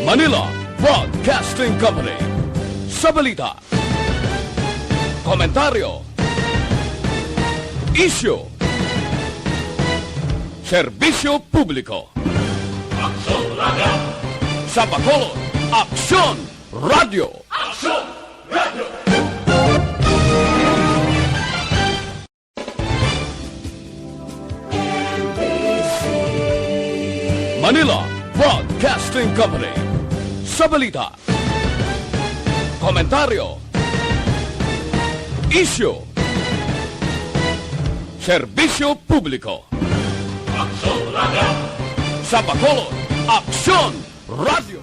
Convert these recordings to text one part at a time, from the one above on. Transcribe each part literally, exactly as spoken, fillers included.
Manila Broadcasting Company. Sa balita, komentaryo, isyu, serbisyo publiko. Aksyon Radio. Sa Bacolod, Aksyon Radio. Aksyon Radio. Manila Broadcasting Company. Sa balita, komentaryo, isyu, serbisyo publiko. Aksyon Radio. Sa Bacolod, Aksyon Radio.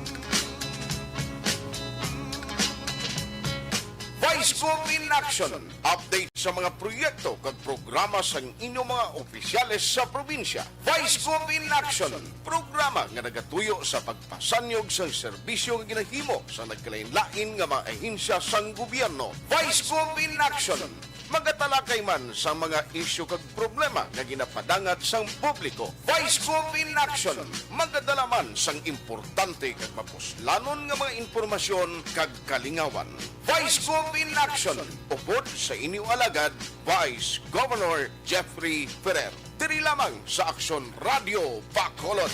Vice Gov in Action. Update sa mga proyekto kag programa sang inyong mga opisyales sa probinsya. Vice Gov in Action, programa nga nagatuyo sa pagpasanyog sang serbisyo nga ginahimo sa nagkalain-lain nga mga ahensya sang gobyerno. Vice Gov in Action, magatalakay man sa mga isyu kag problema nga ginapadangat sang publiko. Vice Gov in Action, magadala man sang importante kag mapuslanon nga mga impormasyon kag kalingawan. Vice Gov in Action, upod sa inyo alagad, Vice Governor Jeffrey Ferrer. Diri lamang sa Aksyon Radio Bacolod.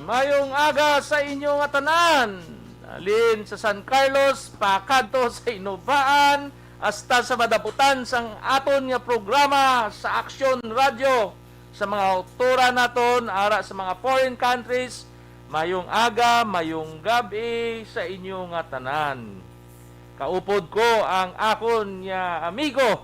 Mayong aga sa inyo nga tanan. Halin sa San Carlos, pakadto sa Inubaan, hasta sa madaputan sang aton nga programa sa Aksyon Radio. Sa mga autora naton ara sa mga foreign countries, mayong aga, mayong gab-i sa inyo nga tanan. Kaupod ko ang akon nga amigo.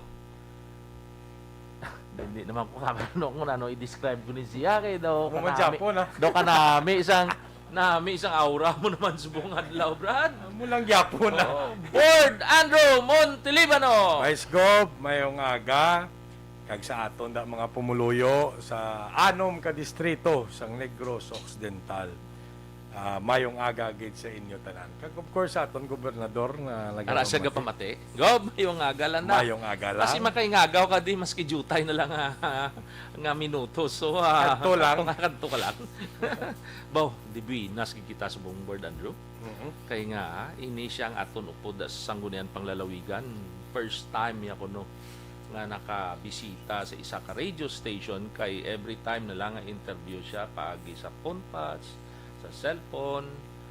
Hindi naman ko kabalo kung ano i-describe ko ni siya kay daw Amo man kanami, gyapon, ah. Daw kanami isang, nami isang aura mo naman subong adlaw, Brad. Amo lang gyapon, ah. Oo. Board Andrew Montelibano. Vice Gov, mayong aga. Kag sa aton da mga pumuluyo sa anom ka distrito sang Negros Occidental. Ah, mayong aga gid sa inyo tanan. Kag of course sa aton gobernador nga Ara siya nagapamati. Gov, mayong aga lang na. Mayong aga lang. Kasi makaingagaw ka di, maski jutay na lang nga, nga minuto. So, ah, Kadto lang. Nga kadto ka lang. Baw, di buenas gid kita sa buong board, Andrew. Mhm. Kay nga, ini siya ang aton upod sa Sanggunian Panglalawigan. First time niya kuno nga nakabisita sa isa ka radio station, kay every time na lang nga interview siya, paagi sa phone patch, sa cellphone,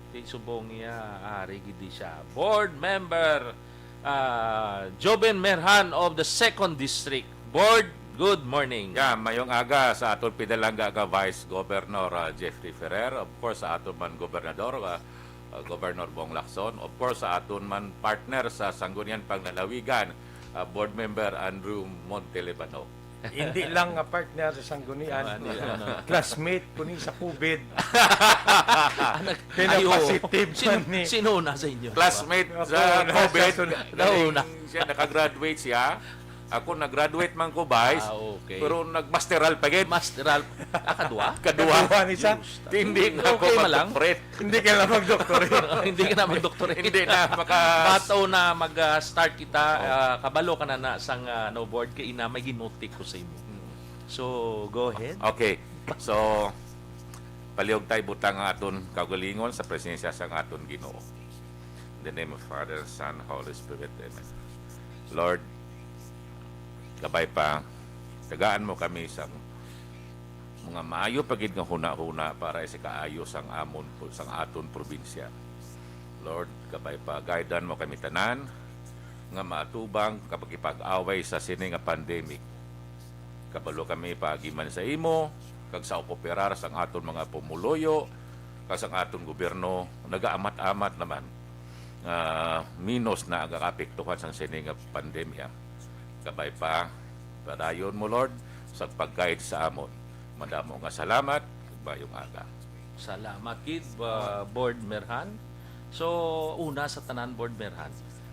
di subong niya, ari gid di siya. Board member, ah, Joven Merhan of the Second District. Board, good morning. Yeah, mayong aga sa aton pinalangga nga Vice Governor, ah, Jeffrey Ferrer. Of course, sa aton man gobernador, ah, ah, Governor Bong Lacson. Of course, sa aton man partner sa Sanggunian Panglalawigan, ah, Board Member Andrew Montelibano. Hindi lang nga partner sa Sanggunian. Ah, hindi lang, no? Classmate ko ni sa COVID. Ah, nag-, Kaya ay, oo. Positive Sino, man ni sino una sa inyo? Classmate Ako sa na, COVID. sa sunod. Galing Nauna. Siya, nakagraduate siya. Ako, nag-graduate man ko, Vice, Ah, okay. pero nag-masteral pa gid. Masteral. Ah, kadua? Kadua. Kadua ni siya. Diyos. Hindi na ako Okay, malang. mag-doctorate. Hindi ka na mag-doctorate. Hindi ka na mag-doctorate. Hindi na, maka- Bato na mag-start kita, Oh. ah, kabalo ka na na sang, ah, no board kay ina may ginutik ko sa imo. Hmm. So, go ahead. Okay. So, palihog tay butang ang aton kaugalingon sa presensya sang aton Ginoo. In the name of Father, Son, Holy Spirit. Amen. Lord, kabay pa, tagaan mo kami sa mga maayo pa gid nga hunahuna para sa kaayo sang amon, sang aton probinsya. Lord, kabay pa, guidean mo kami tanan nga maatubang kapag ipag-away sa sini nga pandemic. Kabalo kami paagi man sa imo, kag sa operar sang aton mga pumuluyo, kag sang aton gobyerno, nagaamat-amat naman nga minos na ang kaapektuhan sang sini nga pandemya. Kabay pa, padayon mo, Lord, sa pag-guide sa amon. Madamo nga salamat, ug mayong aga. Salamat gid, uh, Board Merhan. So, una sa tanan, Board Merhan,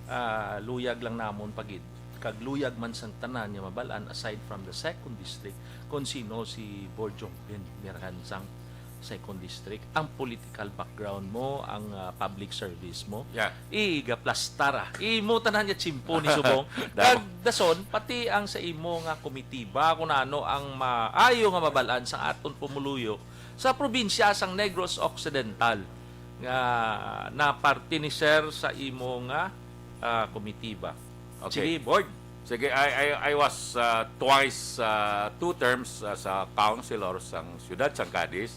ah, luyag lang namon pa gid. Kag luyag man sang tanan nga mabal-an, aside from the second district, kung sino si Board Jongpin Merhan sang second district, ang political background mo, ang, ah, public service mo, Yeah. igaplastar, ah. Imo tanan nga tsimpo ni subong. Damo. Kag dason, pati ang sa imo nga komitiba, kung ano ang maayo nga mabalaan sa aton pumuluyo sa probinsya sang Negros Occidental nga na parte ni Sir sa imo nga, ah, komitiba. Okay. Sige, board. Sige, I, I, I was uh, twice, uh, two terms as a councilor sang siyudad sang Cadiz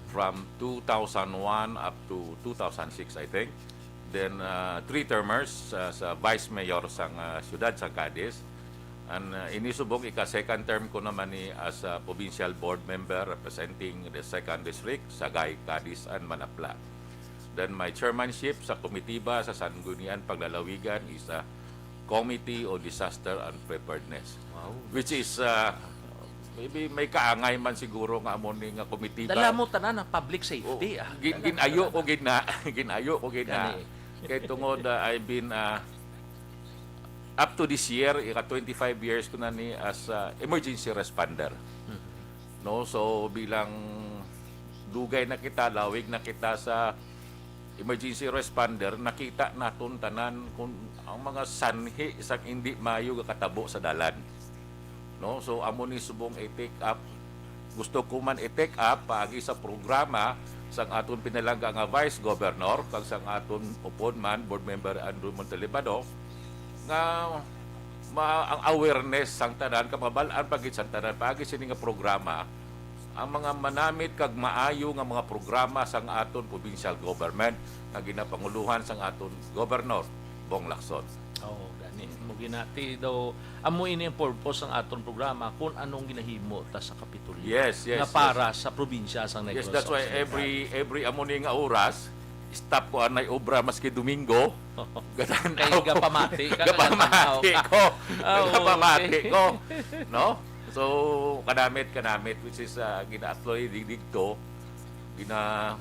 from two thousand one 2006, I think. Then uh, three termers uh, sa vice mayor sang uh, siyudad sang Cadiz. And uh, ini subong ika-second term ko naman ni as a provincial board member representing the second district, Sagay, Cadiz, and Manapla. Then my chairmanship sa komitiba sa Sanggunian Paglalawigan is a Committee on Disaster and Preparedness, Wow. which is uh, maybe may kaangay man siguro nga amo ni nga komitiba. Dala mo tanan ang public safety, Oh, ah. gin- Dala ginayo mo ko gina ginayo ko gina Gani. Kay tungod uh, I've been uh, up to this year, ika twenty-five years ko na ni as uh, emergency responder. No, so bilang dugay na kita, lawig na kita sa emergency responder, nakita naton tanan kung ang mga sanhi sang hindi maayo nga katabo sa dalan. No, so amo ni subong i-take up. Gusto ko man i-take up paagi sa programa sang aton pinalangga nga Vice Governor kag sang aton upod man Board Member Andrew Montalibano nga ma ang awareness sang tanan, kamabal-an pa gid sang tanan paagi sini nga programa, ang mga manamit kag maayo nga mga programa sang aton provincial government nga ginapanguluhan sang aton Governor Bong Lacson. Oh, gani. Mo ginati daw, amo ini ang purpose sang aton programa, kung anong ginahimo ta sa Kapitolyo Yes, yes, nga para sa probinsya sang Negros Yes, that's why Occidental. every every amo ni nga oras, stop ko anay obra maski Domingo. Gatan Kay gapamati ka, Gapamati gatan-aw ka. ko. Ah, oo, Gapamati okay. ko. No? So, kanamit, kanamit, which is uh, gina-apply di- dito, gina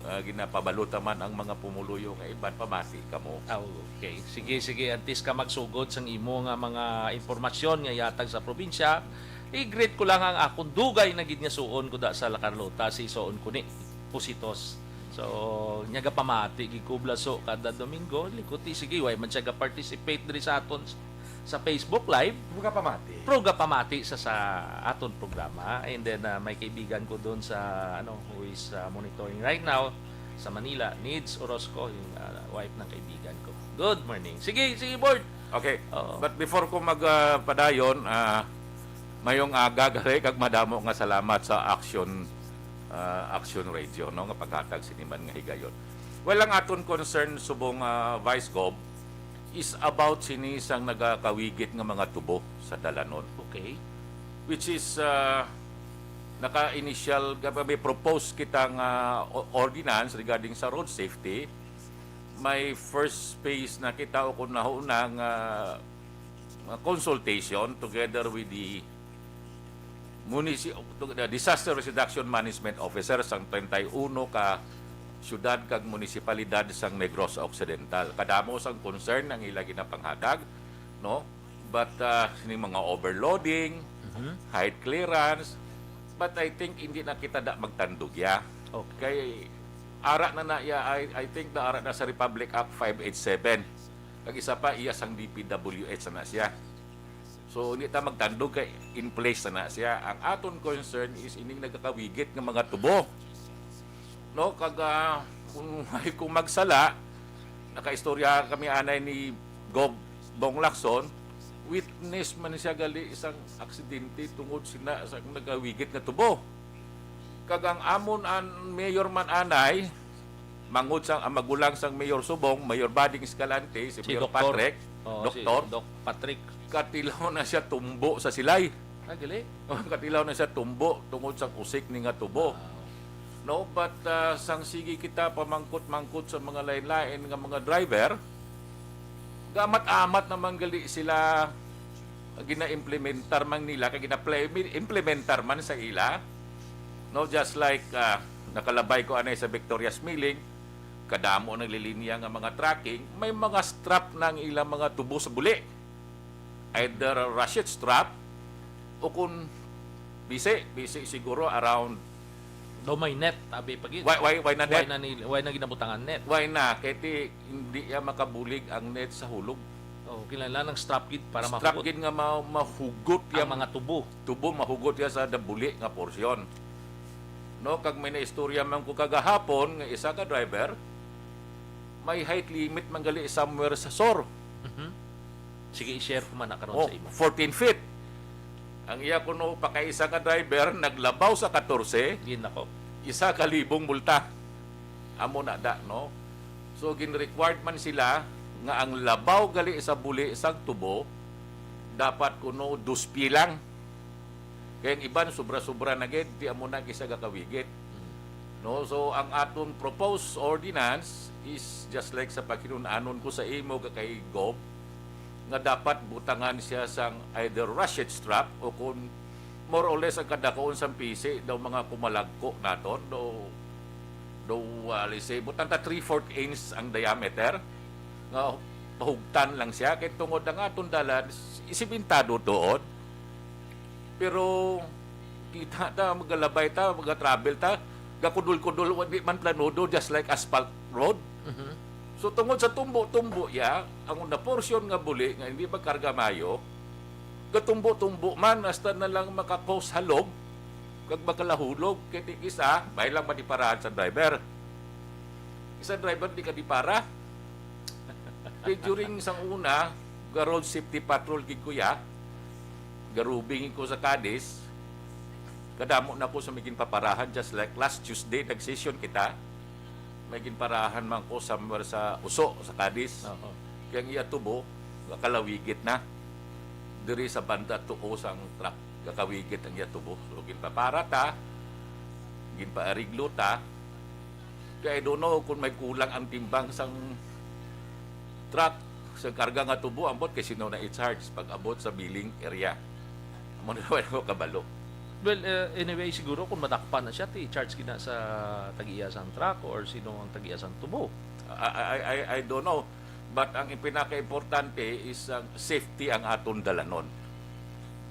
uh, ginapabalo ta man ang mga pumuluyo nga iban pamati kamo. Ah, okay. Sige, sige. Antes ka magsugod sang imo nga mga impormasyon nga yatag sa probinsya, i-greet ko lang ang akon dugay na gid nga suon ko da sa La Carlota, si suon ko ni Positos. So, niya gapamati gid ko blaso kada Domingo, likuti, sige, way man siya ga-participate diri sa aton sa Facebook Live. Mga pamati. Pro gapamati sa sa aton programa, and then uh, may kaibigan ko doon sa ano, who is uh, monitoring right now sa Manila, Nids Orozco, yung uh, wife ng kaibigan ko. Good morning. Sige, sige, board. Okay. Oo. But before ko magpadayon, uh, mayong aga gari kag madamo nga salamat sa action uh, Action Radio, no, nga paghatag sini man nga higayon. Well, ang aton concern subong uh, Vice Gov is about sini sang nagakawigit nga mga tubo sa dalanon, Okay. which is uh, naka-initial, may propose kita nga o- ordinance regarding sa road safety. May first phase na kita o kung nahuna nga, nga consultation together with the munisi- the Disaster Risk Reduction Management Officer sang treinta y uno ka syudad kag munisipalidad sang Negros Occidental. Kadamo sang concern ang ila ginapanghatag, no? But uh, ning mga overloading, Mhm. height clearance, but I think hindi na kita da magtandog ya. Okay. Kay ara na na ya, I, I think na ara na sa Republic Act five eight seven. Kag isa pa, iya sang D P W H na na siya. So, hindi ta magtandog kay in place na na siya. Ang aton concern is ining nagakawigit nga mga tubo. No, kag ah, kung may kung magsala, nakaistorya kami anay ni Gov Bong Lacson, witness man siya gali isang aksidente tungod sina sa nagawigit nga tubo. Kag ang amon an mayor man anay, mangod sang ang magulang sang Mayor Subong, Mayor Bading Escalante, si, Si Mayor Doktor. Patrick, Oo, Doktor, si Doc Patrick. Katilaw na siya tumbo sa silay. Ah, gali. Katilaw na siya tumbo tungod sang usik ni nga tubo. Wow. No, but ah, sang sige kita pamangkot-mangkot sa mga lain-lain nga mga driver, gamat-amat naman gali sila gina-implementar man nila kay gina-implementar man sa ila. No, just like ah, nakalabay ko anay sa Victoria Smiling, kadamo naglilinya nga mga trucking, may mga strap na ang ilang mga tubo sa buli. Either ratchet strap o kung bisi, bisi siguro around Daw may net, abi pa gid. Why, why, why na Why net? na nil-, why na ginabutangan net? Why na? Kay ti, hindi ya makabulig ang net sa hulog. Oh, kinahanglan ng strap gid para Strap mahugot. gid nga ma- mahugot Ang yang mga tubo. tubo, mahugot ya sa dabuli nga porsyon. No, kag may naistorya man ko kagahapon nga isa ka driver, may height limit man gali somewhere sa sor. Mhm. Sige, i-share ko man na karon Oh, sa imo. fourteen feet. Ang iya kuno pakaisa ka driver naglabaw sa katorse, Ginako. isa ka libong multa. Amo na da, no? So, gin-required man sila nga ang labaw gali sa buli sang tubo dapat kuno dos pie lang. Kay ang iban sobra-sobra na gid, di amo na kisa gakawigit. No, so ang atong proposed ordinance is just like sa paghinun-anon ko sa imo ka kay Gob, nga dapat butangan siya sang either ratchet strap o kung more or less ang kadakuon sang pisi daw mga kumalagko naton daw daw uh, let's say butang ta three fourth inch ang diameter nga pahugtan lang siya kay tungod ang aton dalan simentado tuod. Pero kita ta, magalabay ta, magatravel ta, gakudol-kudol, wa, di man planudo, just like asphalt road. Mhm. So tungod sa tumbo-tumbo ya, ang una porsyon nga buli nga hindi magkarga mayo, gatumbo-tumbo man hasta na lang makakos halog kag makalahulog kay ti isa, may lang madiparahan sa driver. Isa driver di ka dipara. Kay during sang una, ga road safety patrol gid ko ya. Garubing ko sa Cadiz. Kadamo na ko sa may ginpaparahan, just like last Tuesday nag-session kita. May ginparahan man ko somewhere sa Uso sa Cadiz. Oo. Kay ang iya tubo, kalawigit na. Diri sa banda tuo sang truck, kakawigit ang iya tubo. So ginpapara ta, ginpaariglo ta. Kay I don't know kung may kulang ang timbang sang truck sa karga nga tubo, ambot kay sino na i-charge pag abot sa billing area. Amo na wala ko kabalo. Well, uh, anyway, siguro kung madakpan na siya, ti charge gina sa tagiya sang truck or sino ang tagiya sang tubo. I, I, I, I don't know. But ang pinaka-importante is ang safety ang aton dalanon.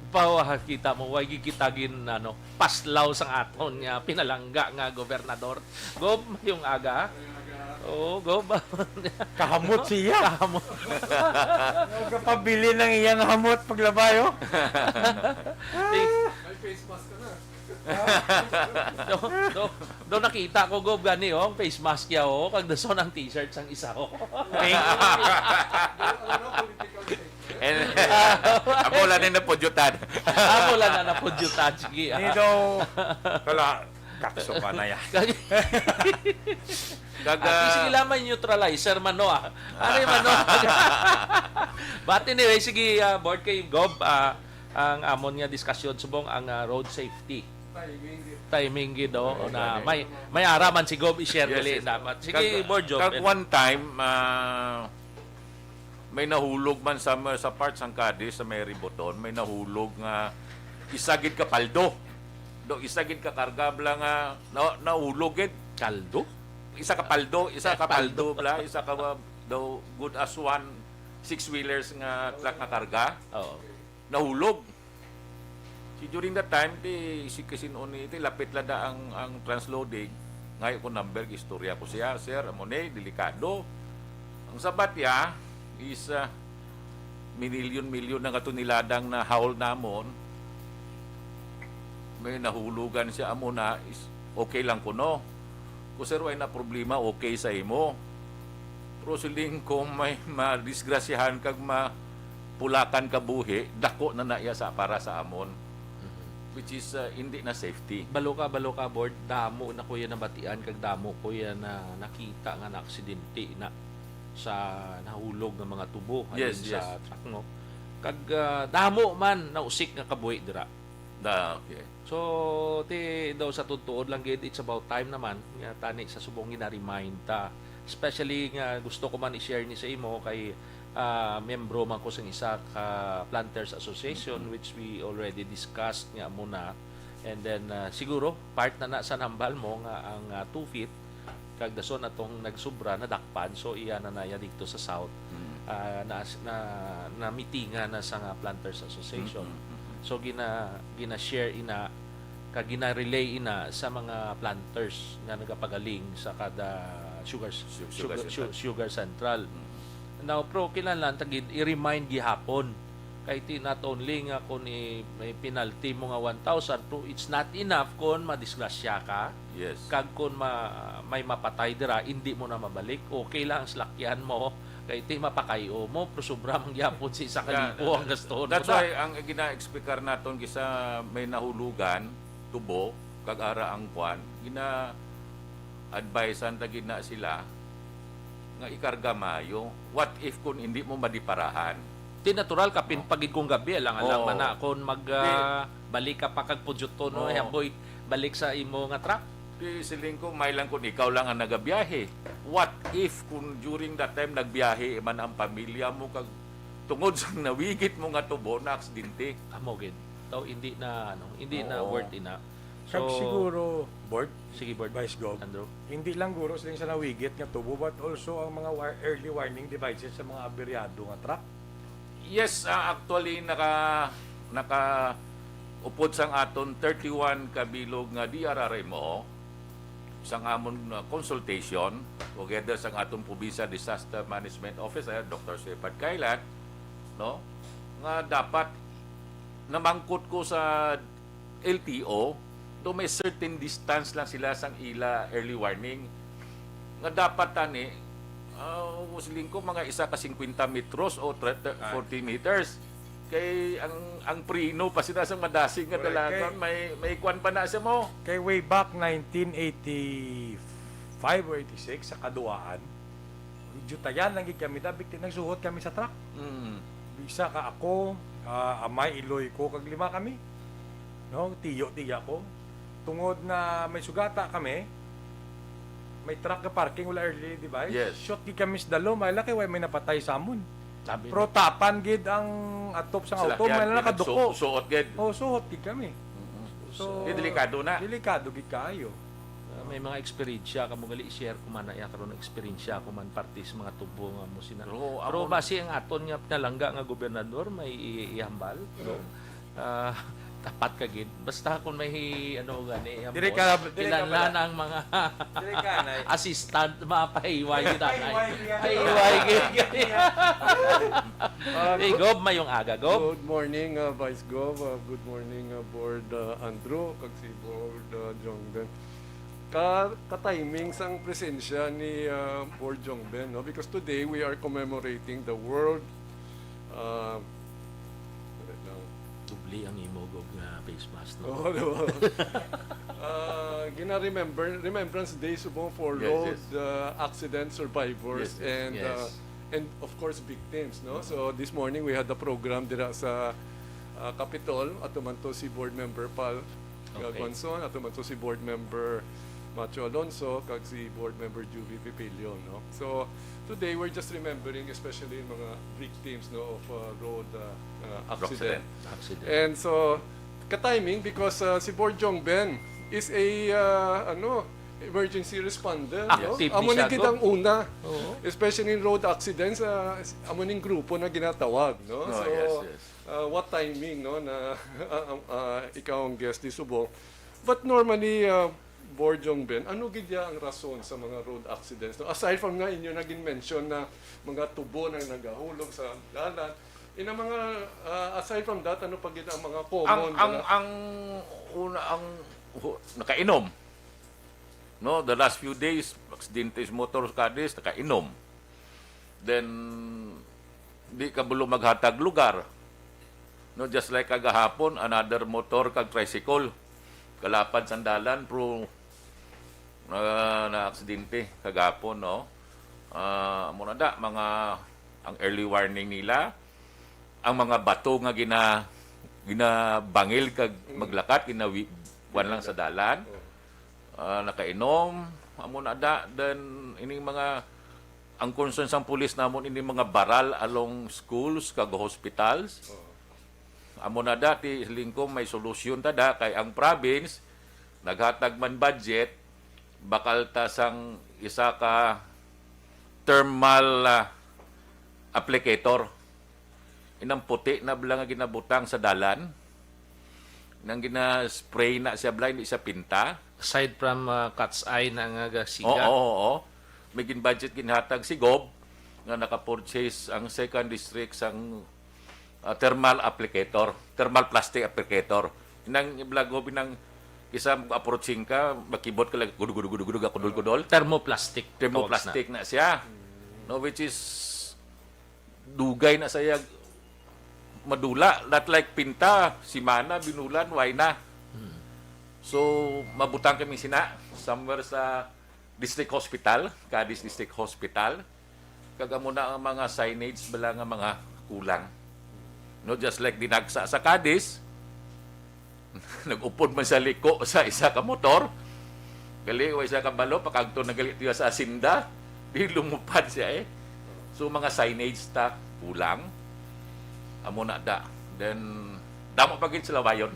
Pawa, kita mo, way gid kita gin, ano, paslaw sang aton nga pinalangga nga gobernador. Gob, mayong aga. Oo, Gob. Kahamot siya. Kahamot. Kapabilin ang iyang hamot paglabay, oh. May face mask ka na. Do, do, do nakita ko, Gob, gani, oh, ang face mask niya, oh, kag dason ang t-shirt sang isa, oh. And, amo lang ni napudyutan. Amo lang na napudyutan, sige, ah. Ni daw, kala, kakso pa na yan. Kag- Kag, At least, ah, sige lang, may neutralizer man, no, ah. Ano yung man, no? But anyway, sige, ah, board kay Gob, ah, ang amon nga diskusyon subong ang, ah, road safety. Timing gid, oh, na may, may ara man si Gob i-share Yes, gali yes. dapat. Sige, Kag- Board Job. Kag one time, ah, may nahulog man sa, sa part sang Cadiz, sa may Riboton, may nahulog nga isa gid ka paldo. Do, isa gid ka karga bla nga na, nahulog gid. Kaldo? Isa ka paldo, isa Eh, ka paldo paldo. bla, isa ka, uh, daw good as one six-wheelers nga truck nga karga. Oo. Nahulog. Si during that time, ti, si Kisin Oni, ti, lapit la da ang, ang transloading. Ngayo ko number, istorya ko siya, "Sir, amo ni, delikado." Ang sabat niya is, ah, minilyon-milyon na nga toneladang na haul namon. May nahulugan siya, "Amo na, is okay lang kuno." Ko, "Sir, way na problema, okay sa imo." Pero siling ko, may madisgrasyahan kag mapulakan ka buhi, dako na na iya sa para sa amon, which is, uh, hindi na safety. Balo ka, balo ka, board. Damo na ko yan nabatian, kag damo ko yan na nakita nga naaksidente na sa nahulog nga mga tubo halin Yes, sa yes. truck, no? Kag, ah, damo man nausik nga kabuhi dira. Na, okay. So, ti daw sa tuod-tuod lang gid, it's about time naman nga tani sa subong gina-remind ta. Especially nga gusto ko man i-share ni sa imo kay, ah, miyembro man ko sang isa ka Planters Association, which we already discussed nga muna. And then, ah, siguro part na na sa nambal mo nga ang, ah, two feet kag dason atong nagsubra nadakpan, so iya na naya dito sa South, ah, na, na, namitingan na sa nga Planters Association. So gina gina-share ina Kag gina-relay ina sa mga planters nga nagapagaling sa kada sugar, Su-, sugar sugar, sugar, center. Sugar central. Mm. Now, pero kinahanglan ta gid i-remind gihapon. Kay ti not only nga kung i-, may penalty mo nga one thousand, pero it's not enough kung madisgrasya ka. Yes. Kag kung ma-, may mapatay dira, hindi mo na mabalik. Okay lang ang salakyan mo. Kay ti mapakayo mo, pero sobra man gyapon si isa ka Nga, libo ang gastuhon mo that's na. Why ang gina-explicar naton, kisa may nahulugan, tubo, kag ara ang kwan, gina-advisean ta gid na sila nga ikarga mayo. What if kung hindi mo madiparahan? Ti natural ka, pin-, Oh. pagid kung gabi, alang-alang Oo. man na, kung mag, Di- ah, balik ka pa kag Pudyuton, no, Oo. Hamboy, balik sa imo nga truck. Di siling ko, may lang kung ikaw lang ang nagabiyahe. What if kung during that time nagbiyahe man ang pamilya mo kag tungod sa nawigit mo nga tubo na aksidente? Amo gid. Taw, hindi na, ano, hindi na Oo. worth ina. Kag So, siguro, Board, sige, Board. Vice Gov, Andrew. Hindi lang guro sila sa nawigit nga tubo, but also ang mga war-, early warning devices sa mga aberyado nga truck. Yes, ah, actually, naka-, naka-upod sang aton thirty-one ka bilog nga D R R M O, sang amon, ah, consultation, together sang aton Provincial Disaster Management Officer, Doctor Sir Pat Kailat, no, nga dapat namangkot ko sa L T O, do may certain distance lang sila sang ila early warning. Nga dapat tani, ah, siling ko, mga isa ka fifty meters o thirty, Ah. forty meters. Kay ang, ang preno pa sila sa madasig nga Correct. Dalanan, Kay may, may kwan pa na siya mo. Kay way back nineteen eighty-five or eighty-six sa Kaduaan, medyo tayan lang gid kami, dapat nagsuhot kami sa truck. Mm. Isa ka ako, ah, amay, iloy ko, kag lima kami. No, tiyo, tiya ko. Tungod na may sugata kami, may truck nga parking, wala early device. Yes. Shoot gid kami sa dalom, ay laki, way may napatay sa amon. Sabi Pero na. Tapan gid ang atop sa auto, Salakyan, may lang nakaduko. Su-, suot gid. Oh, suhot gid kami. Mm-mm. So, Di delikado na. Delikado gid kaayo. Ah, may mga eksperyensya ka mo gali, share ko man na iya karon, eksperyensya ko man parte sa mga tubo nga mo sina. Pero Pero amo basi ang aton nga pinalangga nga gobernador may i-, ihambal, no? Ah, tapat ka gid. Basta kung may ano gani, ihambal, Dire ka, dire ka kinahanglan pala. Ang mga Dire ka, Nay. Assistant, mapahiway gid, Nay. Pahiway gid. Pahiway gid. Ah, Hey, Gob, mayong aga, Gob. Good morning, uh, Vice Gov. Uh, good morning, uh, Board, uh, Andrew, kag si Board, uh, Jong Ben. Ka, ka-timing sang presensya ni, uh, Board Jong Ben, no? Because today we are commemorating the World, uh, wait lang. Dubli ang imo, Gob, nga face mask, no? Oo, di ba? Uh, gina-remember, Remembrance Day subong for Yes, road, yes. uh, accident survivors Yes, yes. and, uh, Yes. and of course victims, no? So this morning we had the program dira sa, uh, Capitol. Ato man to si Board Member Pal Okay. Gonzon, ato man to si Board Member Macho Alonso, kag si Board Member Juvie Pipilio, no? So today we're just remembering especially yung mga victims, no, of, uh, road, uh, uh, accident. Accident. Accident. And so ka-timing because, uh, si Board Jong Ben is a, uh, ano, emergency responder, no? Active Amo ni ni siya, gid ang Gob. Una, Oo. Especially in road accidents, uh, amo ning grupo na ginatawag, no? Oh, So, yes, yes. uh, what timing, no, na, uh, uh, ikaw ang guest di subong. But normally, uh, Board Jong Ben, ano gid ya ang rason sa mga road accidents, no? Aside from nga inyo naging mention na mga tubo na nagahulog sa dalan, ina mga, uh, aside from that, ano pa gid ang mga common Ang, ang, mga ang una, ang hu-, nakainom. No, the last few days, aksidente sa motor sa Cadiz, nakainom. Then, di kabulo maghatag lugar. No, just like kagahapon, another motor kag tricycle. Kalapad sang dalan, pero na, na aksidente kagahapon, no? Ah, amo na da, mga, ang early warning nila, ang mga bato nga gina-, ginabangil kag Mm. maglakat, ginawi-, kuwan lang sa dalan. Oh. Ah, nakainom, amo na da, then ining mga, ang concern sang pulis namon, ining mga baral along schools kag hospitals. Oh. Amo na da, ti siling ko may solusyon ta da, kay ang province naghatag man budget, bakal ta sang isa ka thermal, ah, applicator. Inang puti na bala nga ginabutang sa dalan. Nang gina-spray na siya, bala, hindi siya pinta. Aside from uh, cat's eye na nga Oo, gasiga. Oo, oo. May gin-budget ginhatag si Gob nga naka-purchase ang second district sang ah, thermal applicator, thermal plastic applicator. Inang ibla, Gob, inang isa approaching ka, makibot ka lang, gudug, gudug, gudug, gudug, kudol, kudol. Thermoplastic. Thermoplastic na siya. No, which is dugay na saya madula. Not like pinta, simana, binulan, way na. So, mabutang kami sina somewhere sa District Hospital, Cadiz District Hospital. Kag amo na ang mga signage bala nga mga kulang. No, just like dinagsa sa Cadiz, nag-upod man sa liko sa isa ka motor. Gali, wa isa ka balo, pakagto na gali tuya sa asinda. Di lumupad siya eh. So, mga signage ta, kulang. Amo na da. Then, damo pa gid sa lawayon.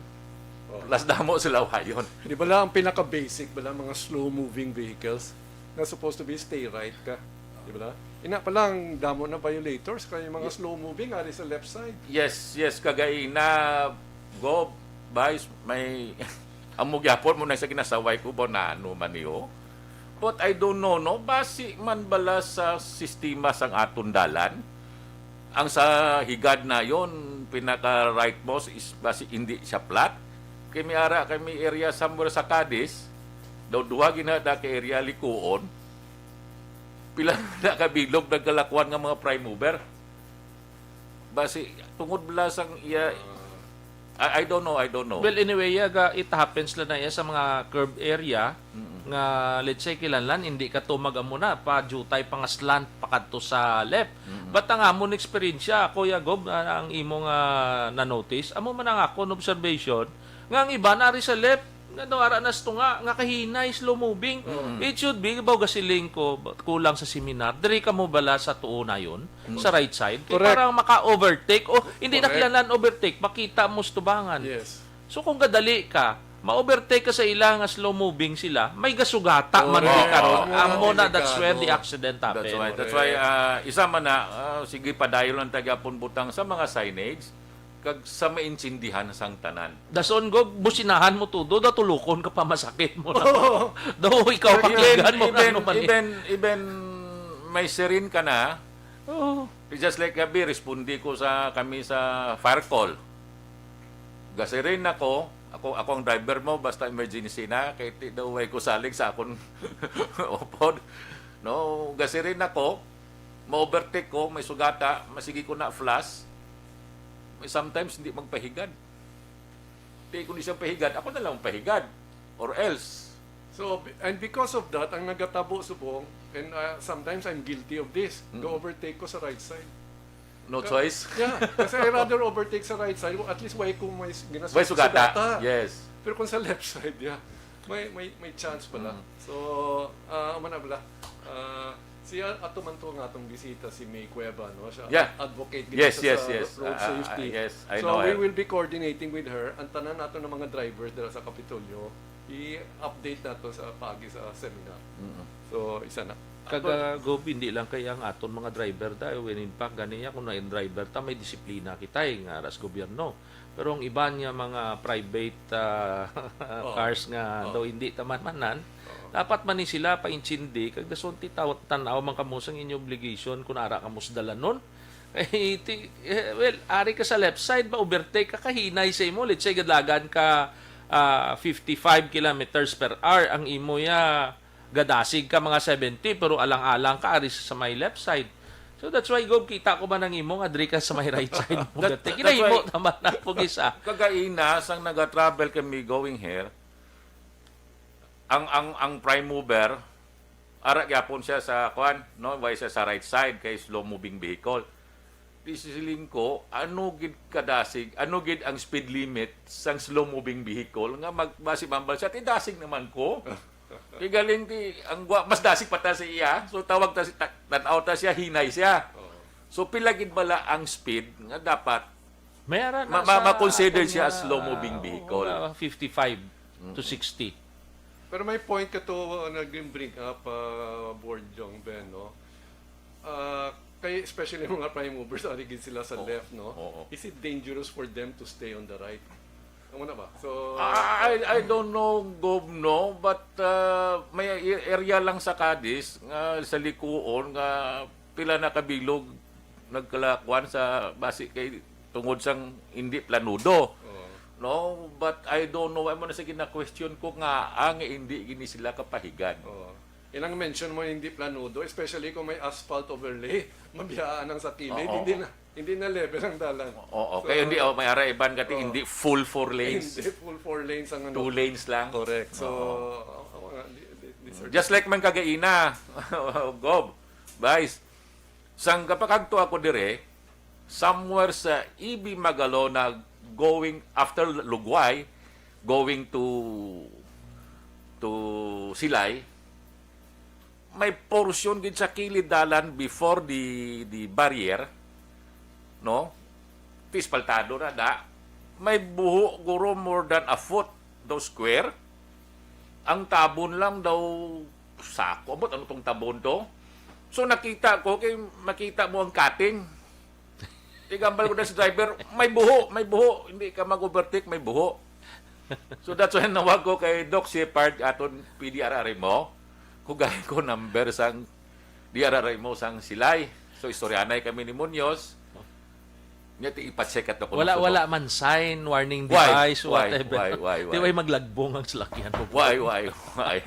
Oh. Plus damo sa lawayon. Di ba lang ang pinaka-basic ba lang mga slow-moving vehicles na supposed to be stay right ka? Di ba lang? Ina pa lang, damo na violators kay mga slow-moving ari sa left side. Yes, yes, kagaina, Gob, Vice, may amo gyapon mo na sa ginasaway ko ba na ano man niyo. But I don't know, no? Basi man bala sa sistema sang aton dalan, ang sa higad na yon, pinaka right most is basi hindi siya flat. Kay may ara, kay may area somewhere sa Cadiz, daw duha ginada ka area likuon, pila na ka bilog nagkalakuan nga mga prime mover. Basi, tungod bala sang iya, I, I don't know, I don't know. Well, anyway, yeah, ga, it happens lang na iya sa mga curved area nga, let's say, kinahanglan, hindi ka tumag amo na, pa jutay pa nga slant pakadto sa left. But ang amon eksperyensya, ako, ya, Gob, ah, ang imo nga na-notice, amo man ang akon observation, nga ang iba na ari sa left, nga daw ara na sa tunga, nga kahinay, slow moving. It should be, baw gasiling ko, kulang sa seminar, diri ka mo bala sa tuo na yon, sa right side, kay Correct. Para maka-overtake, o hindi na Correct. Kinahanglan overtake, makita mo sa tubangan. Yes. So kung gadali ka, ma-overtake ka sa ila nga slow moving sila, may gasugata man Correct. di karon. Oo, Amo na, delikado. That's where the accident That's happen. why, that's why, ah, isa man na, ah, sige, padayon lang ta gyapon butang sa mga signage, kag sa maintindihan sang tanan. Dason, go, businahan mo tudo, daw tulukon ka pa, masakit mo na. Daw ikaw, Even, pakinggan mo na even, ano man eh. even, even may siren ka na, Oh. Just like gabi, respondi ko sa kami sa fire call. Gasirin ako, ako, ako ang driver mo, basta emergency na, kay ti daw way ko salig sa akon upod. No, gasirin ako, ma-overtake ko, may sugata, masigi ko na flash. May sometimes hindi magpahigad. Di ko di siya pahigad, ako na lang pahigad. Or else. So, b- and because of that, ang nagatabo subong, and uh, sometimes I'm guilty of this, go-overtake ko sa right side. No choice. Yeah, kasi I rather overtake sa right side, at least way ko may s- ginas- Way sugata. Yes. Pero kung sa left side, yeah, may may may chance pala. So, ah, amo na bala. Ah, si ato man to nga atong bisita, si May Cueva, no? Siya Yeah. Advocate gid Yes, siya yes, sa yes. road Ah, ah, safety. Yes, I So, know we her. Will be coordinating with her. Ang tanan nato ng mga drivers dira sa Kapitolyo, i-update nato sa paagi sa seminar. So, isa na. Kaga Gob, hindi lang kay ang aton mga driver da, when in fact, gani ako na yung driver ta, may disiplina kita eh, nga aras gobyerno. Pero ang iban nga mga private ah, cars nga daw hindi taman-manan, dapat man ni sila paintindi, kag dason ti taw- tan-aw man kamo sang inyo obligation kung ara kamo sa dalanon. Eh, ti, eh, well, ari ka sa left side, ba overtake ka, kahinay sa imo. Let's say, gadagan ka ah, fifty-five kilometers per hour ang imo ya gadasig ka mga seventy, pero alang-alang ka ari sa may left side. So that's why, Gob, kita ko man ang imo nga diri ka sa may right side mo. That- Gati, that's kinahimo why- naman na po isa. Kagaina, sang nagatravel kami going here, ang ang ang prime mover, ara gyapon siya sa, kuan, no, way siya sa right side kay slow moving vehicle. Di siling ko, ano gid kadasig, ano gid ang speed limit sang slow moving vehicle nga magbasi mambal siya, ti dasig naman ko. Kay galing ti, ang gwa, mas dasig pa ta sa iya. So tawag ta si, ta- tan-aw ta siya, hinay siya. So pila gid bala ang speed nga dapat May ara na Ma- ma- sa ma-consider akong, siya as ah, slow moving vehicle. ah, fifty-five to sixty. Pero may point ka to uh, nag-bring up uh, Board Jong Ben, no? Uh, kay especially mga prime movers, ari gid sila sa left, no? Oo. Is it dangerous for them to stay on the right? Amo na ba? So, I, I don't know, Gov, no, but, uh, may a-, area lang sa Cadiz nga sa Licoon nga pila na kabilog nagkalakuan sa basi kay tungod sang hindi planudo. Oo. No, but I don't know, amo na sa gina-question ko nga ang hindi gini sila kapahigan. Oo. Inang mention mo hindi planudo, especially kung may asphalt overlay, mabiyaan ang sa kilid, Oo. hindi na, hindi na level ang dalan. Oo, So, kaya hindi, oh, may ara iban kati, Oo. hindi full four lanes. Hindi full four lanes ang ano. Two lanes lang. Correct. So, Oo. oh, oh, nga, di, di, di, sir. Just like man kagaina, Gob, Vice, sang gapakagto ako dire, somewhere sa E B Magalona going after Lugway, going to, to Silay, may portion gid sa kilid dalan before the, the barrier, no? Ti espaltado na da. May buho guro more than a foot daw square. Ang tabon lang daw sako. Ambot, ano tong tabon to? So, nakita ko, kay makita mo ang cutting. Igambal ko na sa driver, "May buho, may buho. Hindi ka mag-overtake, may buho." So, that's why nawag ko kay Doc Shepard, aton P D R R M O. Kugay ko number sang D R R M O sang Silay. So, istoryanay kami ni Munoz. Nya, ti ipacheck ato kung Wala, gusto ko. wala man sign, warning Why? device, Why? whatever. Why? Why? Di Why? way maglagbong ang salakyan mo. Why? Why? Why?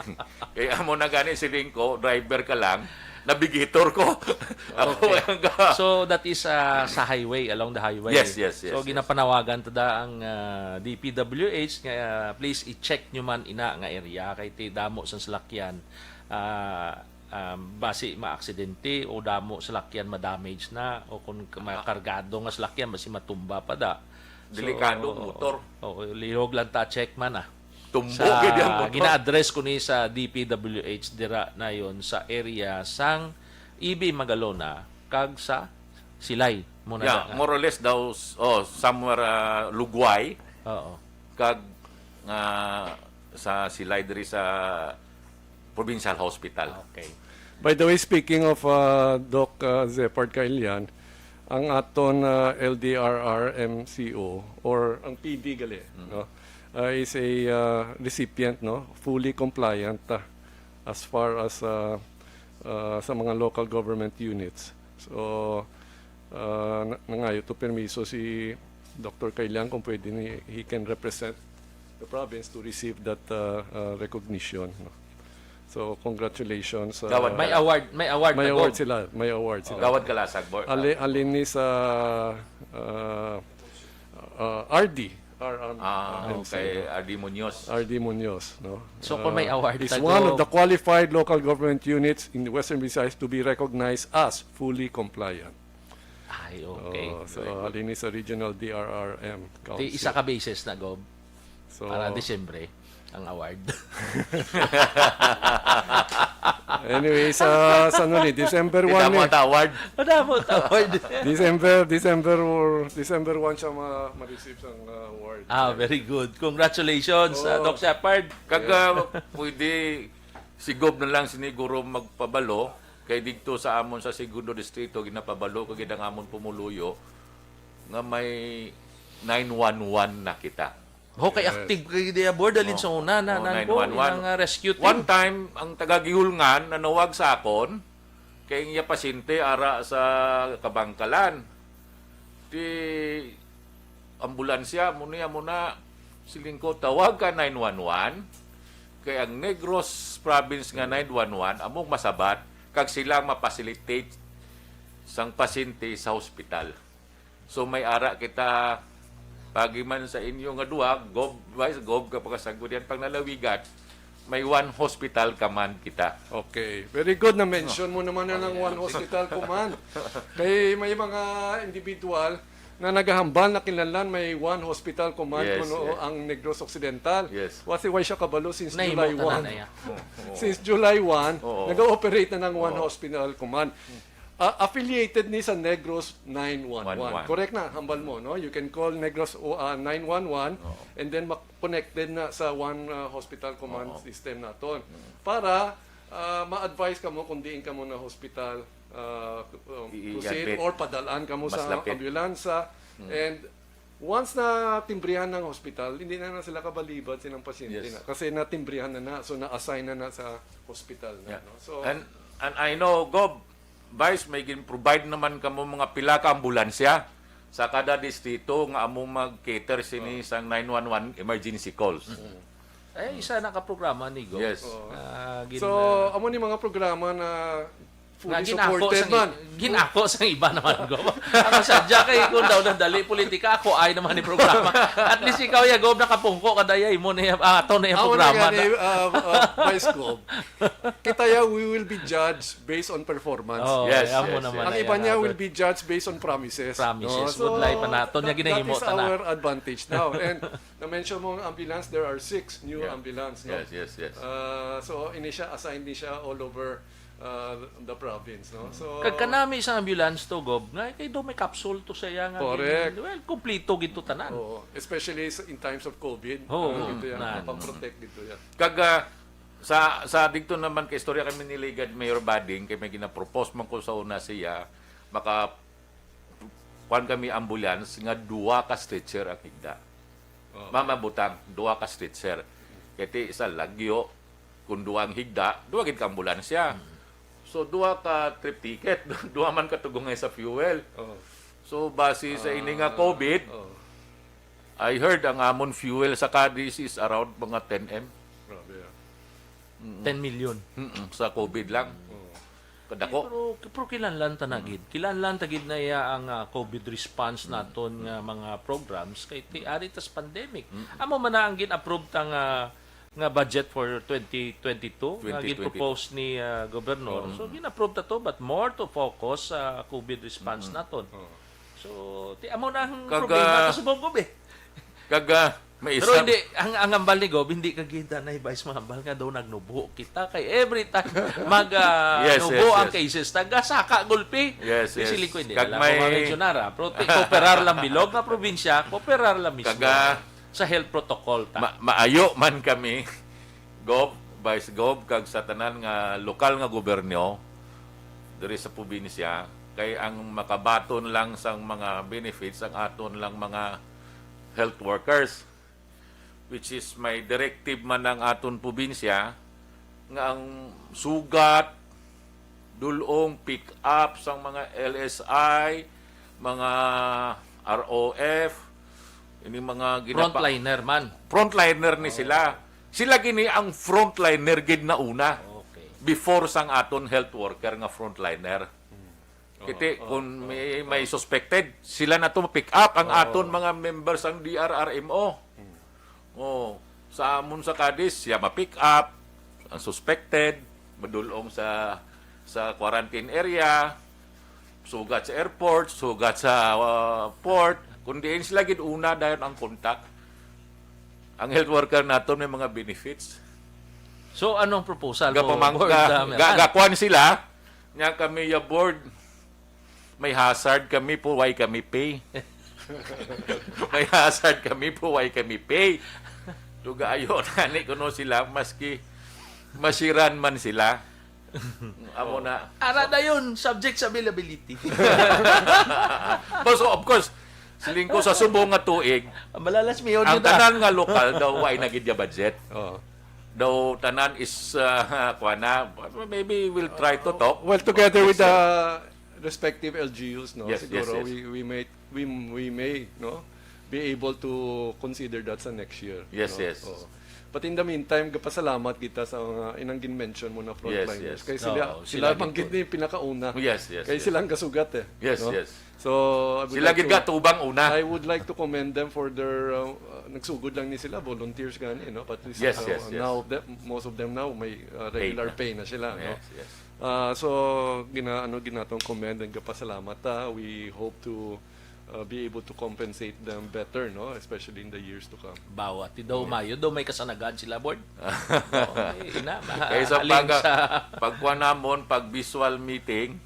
Kaya amo na gani, siling ko, driver ka lang, navigator ko. Ako Okay. ang ga- So, that is, ah, sa highway, along the highway. Yes, yes, yes, So, yes. ginapanawagan ta da ang, ah, D P W H nga, ah, please i-check nyo man ina nga area kay ti damo sang salakyan, ah, um, basi maaksidente o damo salakyan ma-damage na o kung ka- Ah. makargado nga salakyan basi matumba pa da. So, Delikado ang motor. oo, lihog lang ta check man, ah. Tumbo Sa gid ang motor. gina-address ko ni sa D P W H dira na yon sa area sang E B Magalona kag sa Silay mo na Yeah, da- more or less daw s- oh, somewhere, ah, Lugway Oo. kag nga sa Silay diri sa Provincial Hospital. Okay. By the way, speaking of, uh, Doc, uh, Zepard Kailian, ang aton, uh, L D R R M C O or ang P D gali, Mm. no, uh, is a, uh, recipient, no, fully compliant, uh, as far as, uh, uh, sa mga local government units. So, uh, na- nangayo to permiso si Doctor Kailian kung pwede ni, he can represent the province to receive that, uh, uh, recognition, no? So, congratulations, uh, Gawad May award, may award may na, award Gob. sila, may award sila. Gawad Kalasag, Bor-, Ali, ah. alin ni sa, uh, uh, R D, R R, Ah, uh, okay. R D Munoz. R D Munoz, no? So, kung may Uh, award is ta, one of Gob. the qualified local government units in the Western Visayas to be recognized as fully compliant. Ay, okay. Oh, so, Very good. alin ni sa Regional D R R M Council. Di isa ka beses na, Gob. So, Para Disyembre, ang award. Anyway, sa, sa ano ni, December Kita one mo ni. ang award. Madamo ang award. December, December or, December one siya ma-, ma-receive sang, uh, award. Ah, very good. Congratulations, uh, Oh. Doc Shepard. Kag, uh, pwede si Gob na lang siniguro magpabalo, kay didto sa amon sa Segundo Distrito, ginapabalo ko gid ang amon pumuluyo nga may nine one one na kita. Ho, kay Yes. active kay diya, board, alin Oh. sa una, na, Oh, nang ko, nine one one. inang, ah, rescue team. One time, ang taga Guihulngan nanawag sa akon, kay ang iya pasyente ara sa Kabangkalan. Ti ambulansya, amo niya, amo na, siling ko, "Tawag ka nine one one, kay ang Negros Province nga nine one one, among masabat, kag sila ang ma-facilitate sang pasyente sa hospital." So, may ara kita, pagi man sa inyo nga duha, Gob, Vice Gob, kapag kasagod yan, pang lalawigan, may one hospital command kita. Okay. Very good na mention mo naman na ng one hospital command. Kay may mga individual na nagahambal na kinahanglan may one hospital command Yes, kuno yes. ang Negros Occidental. Yes. Wasi, why siya kabalo since Nahimo July tanan one? na ya. Oo, oo. Since July one, Oo. nag-ooperate na ng one Oo. hospital command. Ah, affiliated ni sa Negros nine one one. One one. Correct na, hambal mo, no? You can call Negros, o, ah, nine one one Oo. and then mak-, connected na sa one, ah, hospital command Oo. system naton. Mm. Para, ah, ma-advise kamo kung diin kamo na hospital, ah, um, I-, proceed i-admit. or padalaan kamo Mas sa lapit. ambulance, ah, Mm. and Once na timbrihan ng hospital, hindi na, na sila kabalibad silang pasyente Yes. na. Kasi natimbrihan na na, so na-assign na na sa hospital na. Yeah. No? So, and and I know, Gob, Vice, may gin-provide naman kamo mga pila ka ambulansya sa kada distrito nga amo mag-cater sini sang nine one one emergency calls. Eh, isa na ka programa ni Gob. Yes. Oo. Ah, gin- so, amo ni mga programa na nga fully ginako supported sa, man. Ginako sa iba naman, Gob. Ako sadya kay kung daw nadali politika, ako ay naman ni programa. At least ikaw, ya, Gob, nakapungko ka daya, imo na yung, ah, ato na yung Amo programa. na gani, uh, uh, Vice Gob. Kita ya, we will be judged based on performance. Oh, Yes, amo yes, naman Ang na iba yan, niya Gob. Will be judged based on promises. Promises. No? Would lie pa naton, niya that- ginahimo that is ta na. Our advantage now. And na-mention mo ang ambulance, there are six new Yeah. ambulance. No? Yes, yes, yes. Uh, so, ini siya, assigned ni siya all over uh, the province. No? So, Kag kanami sa ambulance to, Gob, nga kay do may capsule to sa iya nga Correct. gin- well, kumplito gito tanan. Oo, especially sa- in times of COVID, Oo, ano, dito yan, na- pang-protect dito yan. Kag ah, sa sa digto naman kay istorya kami ni Ligad Mayor Bading kay may ginapropose man ko sa una siya maka kuan kami ambulance nga duha ka stretcher ang higda. Oo. Mamabutang duha ka stretcher. Kay ti isa lagyo kung duha ang higda, duha gid ka ambulansya. So duha ka trip ticket, duha man ka tugungay sa fuel. Oo. So base sa ini nga COVID, Oo. I heard ang amon fuel sa Cadiz is around mga ten M. Grabe ah. Ten million. Mm-mm, sa COVID lang. Oo. Kadako. Pero, pero kinahanglan ta na gid. Kinahanglan ta gid na iya ang ah, COVID response naton nga mga programs kay ti ari tas pandemic. Amo man na ang gin-approve ta nga nga budget for twenty twenty-two nga Twenty twenty. gin-propose ni ah, Governor. So gin-approve ta to, but more to focus sa COVID response naton. Oo. So ti amo na ang Kag, problema ah, kasubong ko, be. Kag ah, may Pero isa hindi, ang, ang ambal ni Gob, hindi ka gid na vice mahambal nga daw nagnubo kita. Kay every time mag ah, Yes, nubo yes, ang yes. cases, taga saka gulpi. Yes, yes. Siling ko, hindi Kag na lang may- ako mentionar, ah. Pero ti kooperar lang bilog nga probinsya, kooperar lang mismo Kaga- sa health protocol ta. Ma- maayo man kami, Gob, Vice Gob, kag sa tanan nga lokal nga gobyerno diri sa probinsya, kay ang makabaton lang sang mga benefits ang aton lang mga health workers, which is may directive man ang aton probinsya nga ang sugat, dulong, pick up sang mga L S I, mga R O F, ini mga ginapa- Frontliner man. frontliner ni sila. Sila gini ang frontliner gid na una. Okay. Before sang aton health worker nga frontliner. Kiti kung may, may suspected, sila na to pick up ang aton mga members sang D R R M O. Oh, sa amon sa Cadiz, siya ma-pick up ang suspected, madulong sa sa quarantine area, sugat sa airport, sugat sa uh, port, kung diin sila gid una dayon ang contact. Ang health worker naton may mga benefits. So anong proposal mo? Gapamang Board, ga, ah, ga, Meral? gakuan sila, nya kami ya board, may hazard kami po, why kami pay? May hazard kami po, why kami pay? Dugayo na ni kuno sila, maski masiran man sila. Amo na. Ara dayon, subject sa availability. But so, of course, siling ko sa subong nga tuig, Malalas mi yun ang yun, ah. tanan nga lokal daw, why na gid ya budget? Oo. Daw tanan is, uh, kuha na, maybe we'll try to talk. Well, together with the respective L G Us, no, Yes, yes, siguro yes. we we may we we may, no, be able to consider that sa next year. Yes, No? yes. Oo. But in the meantime, gapasalamat kita sa mga inang gin-mention mo na frontliners. Yes, yes. Kay sila, Oo, sila, sila man gid gid ni pinakauna. Yes, yes, Kay yes. Silang gasugat eh. Yes, No? yes. So, I would Sila like gid to, gatubang una. I would like to commend them for their, uh, uh, nagsugod lang ni sila, volunteers gani, no? But this, Yes, uh, yes, yes. now that most of them now may uh, regular Paid na. pay na sila, no? Yes, yes. Ah, so gina ano ginatong commend and gapasalamat ta. We hope to uh, be able to compensate them better, no, especially in the years to come. Bawa ti daw mayo daw may kasanagan sila, board. Oo, eh, ina, ma- Kay sa aling pag, sa pagkuha namon, pag visual meeting,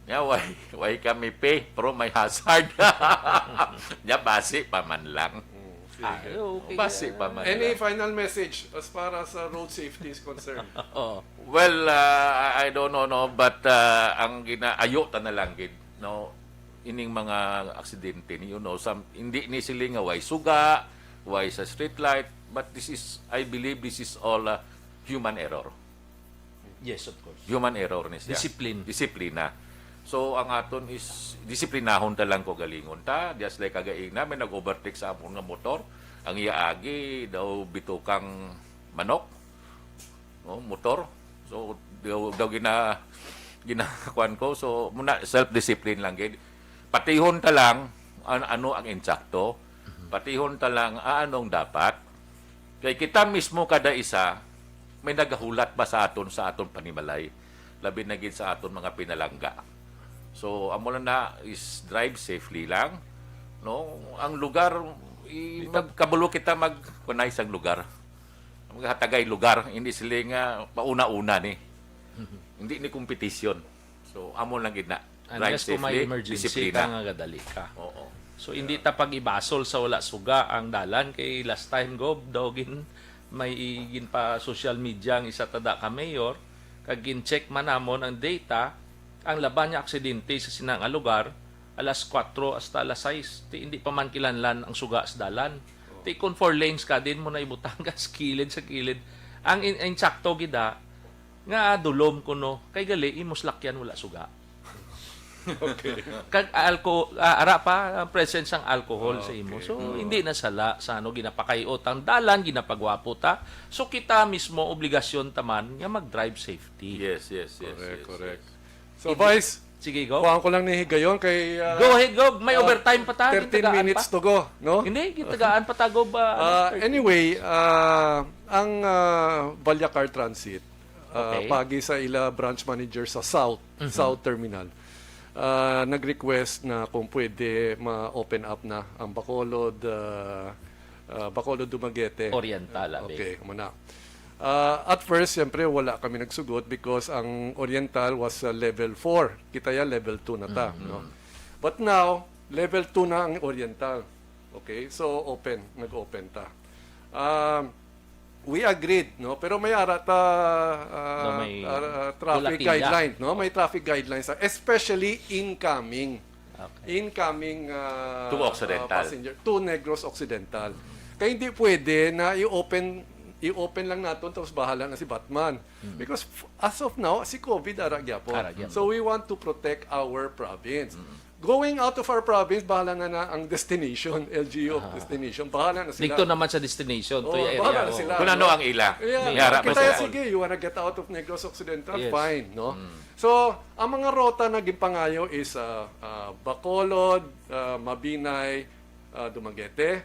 nya, why, why kami pay? Pero may hazard. Nya, basi pa man lang. Ah, okay. Basi pa man Any lang. Final message as far as uh, road safety is concerned? Oo. Well, uh, I I don't know, no, but uh, ang ginaayo ta na lang gid, no. ining mga aksidente ni, you know, some, hindi ni sila nga way suga, way sa street light, but this is, I believe this is all, uh, human error. Yes, of course. Human error ni siya. Discipline. Disiplina. So, ang aton is, disiplinahon ta lang, kaugalingon ta. Just like kagaina, may nag-overtake sa amon nga motor. Ang iya agi, daw bitukang manok. No, motor. So, daw, daw gina, ginakuan ko. So, muna, self-discipline lang. Gid. Patihon ta lang an, ano ang insakto. Patihon ta lang, ah, anong dapat. Kay kita mismo kada isa, may nagahulat ba sa aton, sa aton panimalay? Labi na gid sa aton mga pinalangga. So, amo lang na is drive safely lang. No? Ang lugar, i-, magkabalo kita mag-, kunay sang lugar. Maghatagay lugar, hindi sila nga pauna-una ni. Hindi ni competition. So, amo lang gid na. Drive Unless kung may safely, emergency disiplina. Ka nga gadali ka. Oo. So, hindi ta pag-ibasol sa wala suga ang dalan. Kay last time, Gob, daw gin, may gin pa social media ang isa tada ka mayor. Kag gin-check man namon ang data, ang laban nga aksidente sa sina nga lugar, alas kuwatro hasta alas sais. Ti, hindi pa man kinahanglan ang suga sa dalan. Ti, kung four lanes ka, din mo na ibutang ka sa kilid, sa kilid. Ang in, insakto gid, ah, nga dulom kuno, kay gali, imos lakyan wala suga. Okay. Kag alcohol, ah, ara pa, ang presence sang alcohol Ah, sa imo. Okay. So, hindi na sala sa ano, ginapakayot ang dalan, ginapagwapo ta. So, kita mismo, obligasyon ta man nga mag-drive safety. Yes, yes, yes. Correct, yes, correct. yes. So, Vice, Sige, go. kuhaan ko lang ni higayon kay... ah, Go ahead, go. May ah, overtime pa ta. thirteen Gitagaan minutes pa. To go, no? Hindi, gitagaan pa ta, go ba? Ah, Ano, anyway, ah, ang ah, Vallecar Transit, ah, Okay. pagi sa ila branch manager sa South, Mhm. South Terminal, ah, nag-request na kung pwede ma-open up na ang Bacolod, ah, ah, Bacolod Dumaguete. Oriental, abi. Okay, muna. Ah, at first, siyempre, wala kami nagsugot because ang Oriental was, ah, level four. Kita ya, level two na ta. Mhm. No? But now, level two na ang Oriental. Okay? So, open. Nag-open ta. Um, we agreed, no? Pero may ara ta, ah, No, may ah, traffic bulatiya. Guidelines, no? May traffic guidelines, ah, especially incoming. Okay. Incoming ah, To Occidental. ah, passenger, to Negros Occidental. Kaya hindi pwede na i-open i-open lang naton tapos bahala na si Batman. Hmm. Because f- as of now, si COVID ara gyapon. Ara gyapon. So we want to protect our province. Going out of our province, bahala na na ang destination, L G U of Ah. destination. Bahala na sila. Dito naman sa destination, Oh, to yung bahala area. na Oh. sila, Kung ano no? ang ila. Yeah. May ara pa Kita sila. Sige, you wanna get out of Negros Occidental? Yes. Fine, no? Mm. So, ang mga rota na ginpangayo is ah, ah, Bacolod, ah, Mabinay, ah, Dumaguete,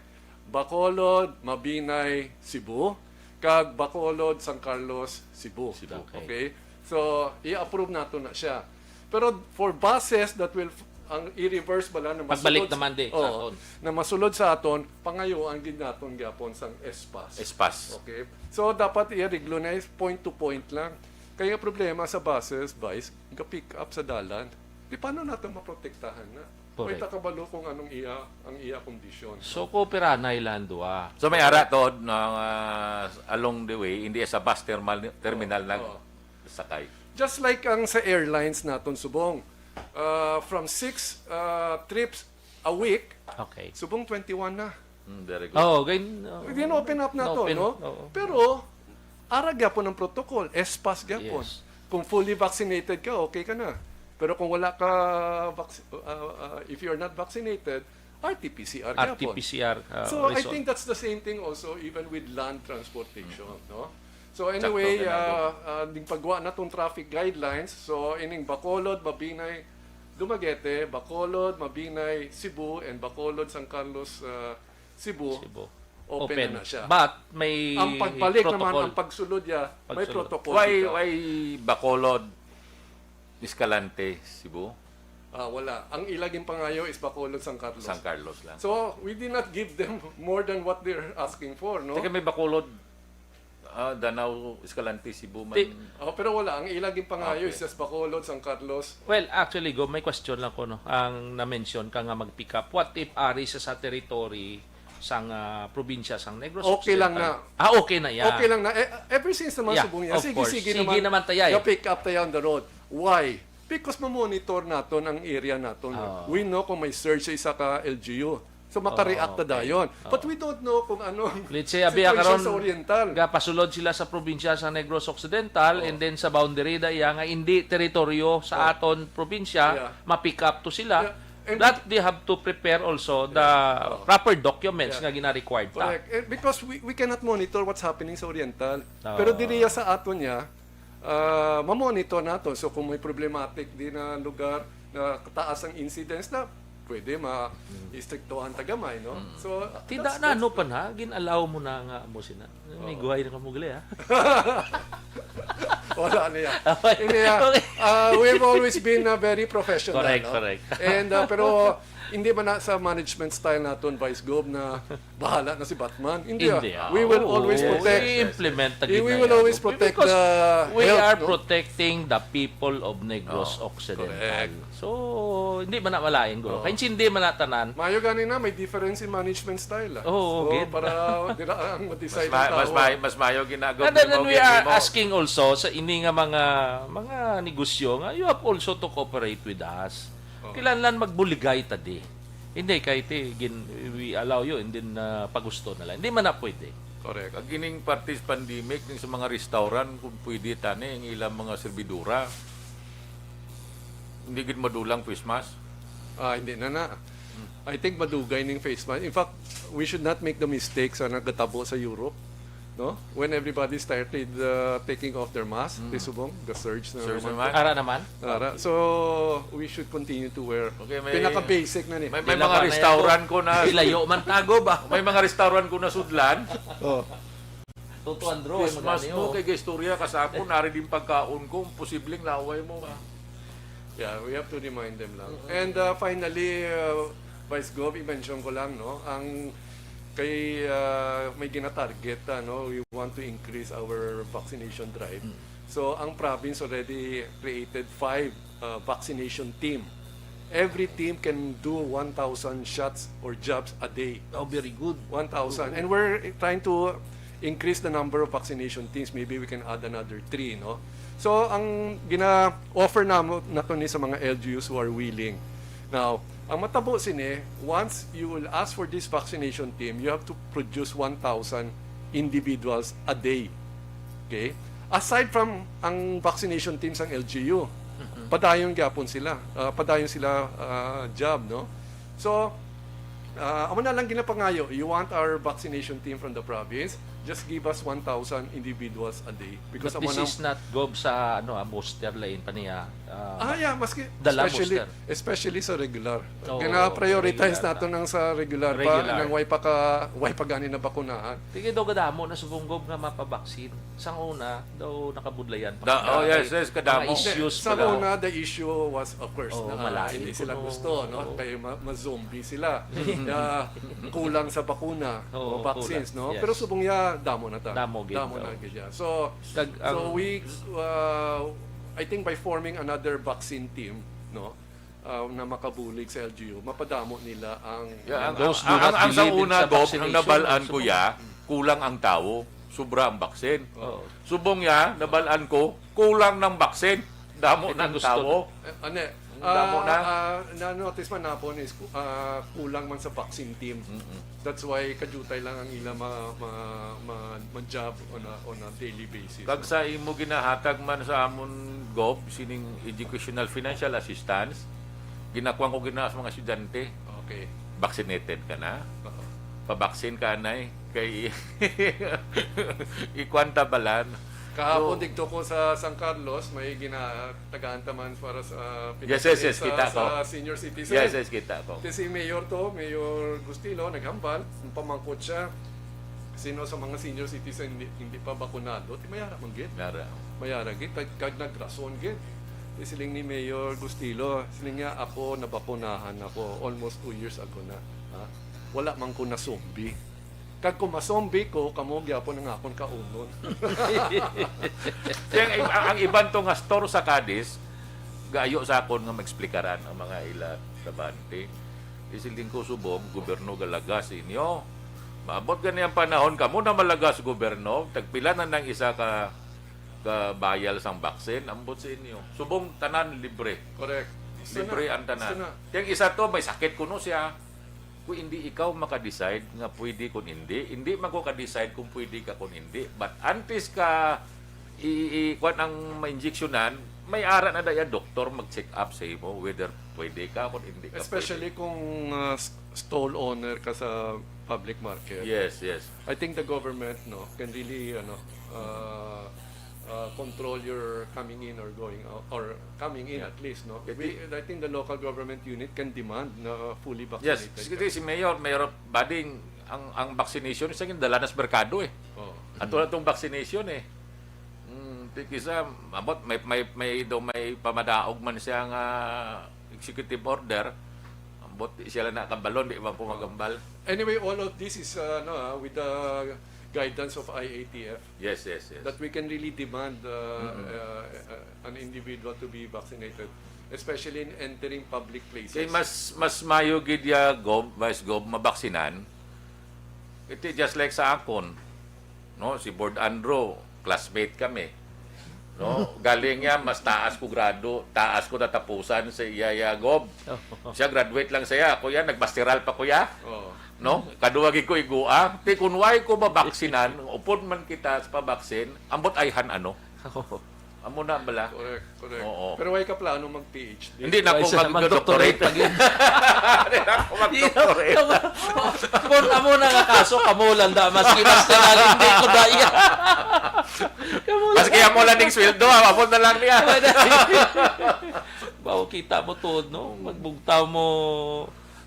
Bacolod, Mabinay, Cebu, kag Bacolod, San Carlos, Cebu. Cebu. Okay. Okay? So, i-approve nato na siya. Pero for buses that will f- ang i-reverse bala na Pagbalik masulod naman di, Oo, sa aton. Na masulod sa aton, pangayuan gid naton gyapon sang S-Pass. S-Pass. Okay? So, dapat i-ariglo na is point to point lang. Kaya ang problema sa buses, Vice, ga-pick up sa dalan. Di paano natin maprotektahan na? Correct. May takabalo kung anong iya, ang iya kondisyon. So, kooperahan na ilang duha. So may ara to na ah, along the way, hindi sa bus terminal, terminal Oo, nag oo. sakay. Just like ang sa airlines naton subong, uh, from six uh, trips a week, Okay. subong twenty-one na. Mm, very good. Oh, gain, oh, Gin-open up na to, na-open, no? Oo. Pero, ara gyapon ang protocol, S-Pass gyapon. Yes. Kung fully vaccinated ka, okay ka na. Pero kung wala ka, vac- uh, uh, if you're not vaccinated, R T P C R gyapon. R T P C R uh, So, I result. think that's the same thing also even with land transportation, no? So Sakto anyway, ka na, uh, uh, ning pagwa na tong traffic guidelines, so ining Bacolod, Mabinay, Dumaguete, Bacolod, Mabinay, Cebu, and Bacolod, San Carlos, uh, Cebu, Cebu. Open, Open. na na siya. But may Ang pagbalik protocol. Naman, ang pagsulod niya, may Pagsulod. protocol Why, dito. Why Bacolod, Escalante, Cebu? Ah, wala. Ang ilaging pangayo is Bacolod, San Carlos. San Carlos lang. So, we did not give them more than what they're asking for, no? Teka, may Bacolod, ah, Danao, Escalante, Cebu man. Ti- Oh, pero wala. Ang ilaging pangayo Okay. is just Bacolod, San Carlos. Well, actually, Go, may question lang ko, no? Ang na-mention ka nga mag-pick up. What if ari sa, sa territory sang ah, probinsya sang Negros Okay lang Occidental? na. Ah, okay na yan. Okay lang na. Eh, ever since naman Yeah, subong niya, of sige, course. sige Sige naman. naman tayo eh. Pick up tayo on the road. Why? Because ma-monitor naton ang area naton. Oo. We know kung may surge sa isa ka L G U. So, makareact Oo, na okay. dayon. But Oo. we don't know kung anong Let's say, abi, situation karon, sa Oriental. Ga pasulod sila sa probinsya sa Negros Occidental, Oo. and then sa boundary da iya nga hindi teritoryo sa Oo. aton probinsya, Yeah. ma-pick up to sila. Yeah. And That they have to prepare also the Yeah. Oo. proper documents Yeah. nga gina-required ta. Correct. Eh, because we, we cannot monitor what's happening sa Oriental. Oo. Pero diriya sa aton niya, ah, mamonitor nato. So, kung may problematic di na lugar na kataas ang incidence na, pwede ma-istriktuhan ta gamay, no? Mm. So, Tida that's, na, that's ano pa na, gin-allow mo na nga mo sina. May Oo. guhay na ka mo gali, ha? Wala niya. Okay. Hindi, ah, Okay. ah, we've always been, ah, very professional, Correct, no? correct. And, ah, pero hindi man na sa management style naton, Vice Gov, na bahala na si Batman. Hindi, ah. Hindi, ah. We will Oo, always protect. i-implement ta We, gid we na will yan. always protect Because the we health, are no? protecting the people of Negros Oo, Occidental. correct. So, hindi man na malain, guro. Oo. Kay hindi man na tanan. Mayo gani na, may difference in management style, ah. Oo, So, gid. para dira ang Mas ma-, mas tao. ma-, mas mayo ginagawa And then mo, we are gini mo. asking also sa ini nga mga, mga negosyo nga you have also to cooperate with us. Oo. Kinahanglan magbuligay ta di. Hindi, kay ti, gin-, we allow you and then, ah, pagusto na lang. Hindi man na pwede. Correct. Ang ining parte sa pandemic, yung sa mga restaurant, kung pwede tani, ang ilang mga servidora, hindi gid madulang face mask. Ah, hindi na na. Hmm. I think madugay ning face mask. In fact, we should not make the mistake sa nagatabo sa Europe, no? When everybody started, uh, taking off their mask, Hmm. ti subong, ga-surge na Surge naman. naman. Ara naman? Ara. So, we should continue to wear. Okay, may, Pinaka-basic na ni. may, may Di mga lang ba na restaurant yan? ko na Ilayo man tago ba? May mga restaurant ko na sudlan. Oh. Tutuan, bro, ay Christmas magani, mo, oh. kay istorya ka sa ako, nari din pagkaon ko, posibleng laway mo. Yeah, we have to remind them lang. Mm-mm. And, uh, finally, uh, Vice Gov, i-mention ko lang, no, ang kay, uh, may ginatarget, uh, no, we want to increase our vaccination drive. Mm. So, ang province already created five, uh, vaccination team. Every team can do one thousand shots or jabs a day. Oh, very good. One thousand. And we're trying to increase the number of vaccination teams. Maybe we can add another three, no? So, ang gina-offer namo, nato ni sa mga L G Us who are willing. Now, ang matabo sini, once you will ask for this vaccination team, you have to produce one thousand individuals a day. Okay? Aside from ang vaccination team sang L G U, Mhm. padayon gyapon sila. Ah, padayon sila, ah, job, no? So, ah, amo na lang ginapangayo. You want our vaccination team from the province? Just give us one thousand individuals a day. Because But amo this na is not, Gov, sa, ano, ah, booster, lain pa niya. Ah, Ah, yeah, maski, dala especially, booster. especially sa regular. Oo, Gina-prioritize regular naton na. ang sa regular pa, Regular. nang way pa ka, way pa gani na bakunahan. Tingin daw gadamo na subong, Gov, nga mapabaksin. Sang una, daw nakabudlayan pa Da-, sila. oh, yes, May yes, kadamo. mga issues Sa pa daw. una, the issue was, of course, Oo, na malain hindi ko, sila no? gusto, no? Oo. Kay ma-, ma-zombie sila. Na kulang sa bakuna Oo, o vaccines, kulang. no? Yes. Pero subong ya, damo na ta. Damo gid, Damo na oo. gid ya. So, Kag so ang we, uh, I think by forming another vaccine team, no, uh, na makabulig sa L G U, mapadamo nila ang Yeah, ang, Those ang, do ang, not ang, ang sa believe in una, sa Gov, ang vaccination, nabal-an so ko ya, kulang ang tawo, sobra ang vaccine. Oo. Subong ya, nabal-an ko, kulang ng vaccine, damo Ito ng gusto tawo. Eh, ane, Ang damo ah, na. ah, na-notice man napon is ku-, ah, kulang man sa vaccine team. Mm-mm. That's why kadiyutay lang ang ila ma-, ma-, ma-, ma-job on a, on a daily basis. Kag sa imo ginahatag man sa amon, Gov, sining educational financial assistance, ginakuan ko gina sa mga estudyante. Okay. Vaccinated ka na? Oo. Pabaksin ka, anay. Kay ikuan ta balan. Kahapon, So, digto ko sa San Carlos, may gina-, tagaan ta man para sa Yes, yes, yes, sa, kita sa ko. senior citizen. Yes, yes, kita ko. Ito si Mayor to, Mayor Gustilo, naghambal, pamangkot siya, sino sa mga senior citizen hindi, hindi pa bakunado, ti mayara man gid. Mayara. Mayara gid, kag, kag nagrason gid. Ti siling ni Mayor Gustilo, siling niya, "Ako, nabakunahan ako almost two years ago na. Ha? Wala man ko na-zombie. Kag kung ma-zombie ko, kamo gyapon ang akon kaunon." Kaya ang, ang, ang iban to nga store sa Cadiz, gaayo sa akon nga maexplikaran ang mga ila trabahante. Isiling ko, "Subong, gobyerno galagas sa inyo. Maabot gani ang panahon, kamo na malagas gobyerno, tagpila na nang isa ka kabayal sang vaccine, ambot sa inyo. Subong tanan libre. Correct. Gusto Libre na. Ang tanan. Gusto na. Kaya isa to, may sakit kuno siya. Kung hindi ikaw makadecide nga pwede kung hindi, hindi man ko ka-decide kung pwede ka kung hindi. But antes ka i, i, i kuwan ang mainjeksyonan, may ara na daya doktor mag-check up sa imo whether pwede ka kung hindi ka Especially kung uh, s- stall owner ka sa public market. Pwede. Yes, yes. I think the government, no, can really, ano, uh, uh, control your coming in or going out, or coming in Yeah. At least, no. Kasi- We, I think the local government unit can demand na fully Yes, vaccinated. kasi si Mayor, Mayor Bading, ang ang vaccination sa dala na sa merkado eh. Oh. Ato na tong vaccination eh. Mm, ti kisa, ambot may may may daw may pamadaog man siya nga executive order. Ambot di siya lang nakabalon, di man ko magambal. Anyway, all of this is uh, no, uh, with the guidance of I A T F Yes, yes, yes. that we can really demand uh, uh, uh, an individual to be vaccinated, especially in entering public places. Kay mas mas mayo gid ya Gob, Vice Gob, mabaksinan. Iti just like sa akon, no, si Board Andrew, classmate kami. No, galing niya mas taas ko grado, taas ko natapusan sa iya ya Gob. Siya graduate lang siya, ako yan nagmasteral pa ko ya. Oh. No? Kaduwa gid ko igua. Ti kun way ko mabaksinan, upod man kita sa pabaksin, ambot ayhan ano. Amo na bala. Correct, correct. Oo. Pero why ka plano mag-P H D? Hindi na ako Ay, sa mag-doctorate. mag-doctorate pa gid. Hindi na ako mag-doctorate. Kung amo na nga kaso, kamo lang da, maski masteral, hindi ko da iya. Kamo lang. Maski amo lang ning sweldo, ah, amo na lang niya. Bawo kita mo tuod, no? Magbugtaw mo,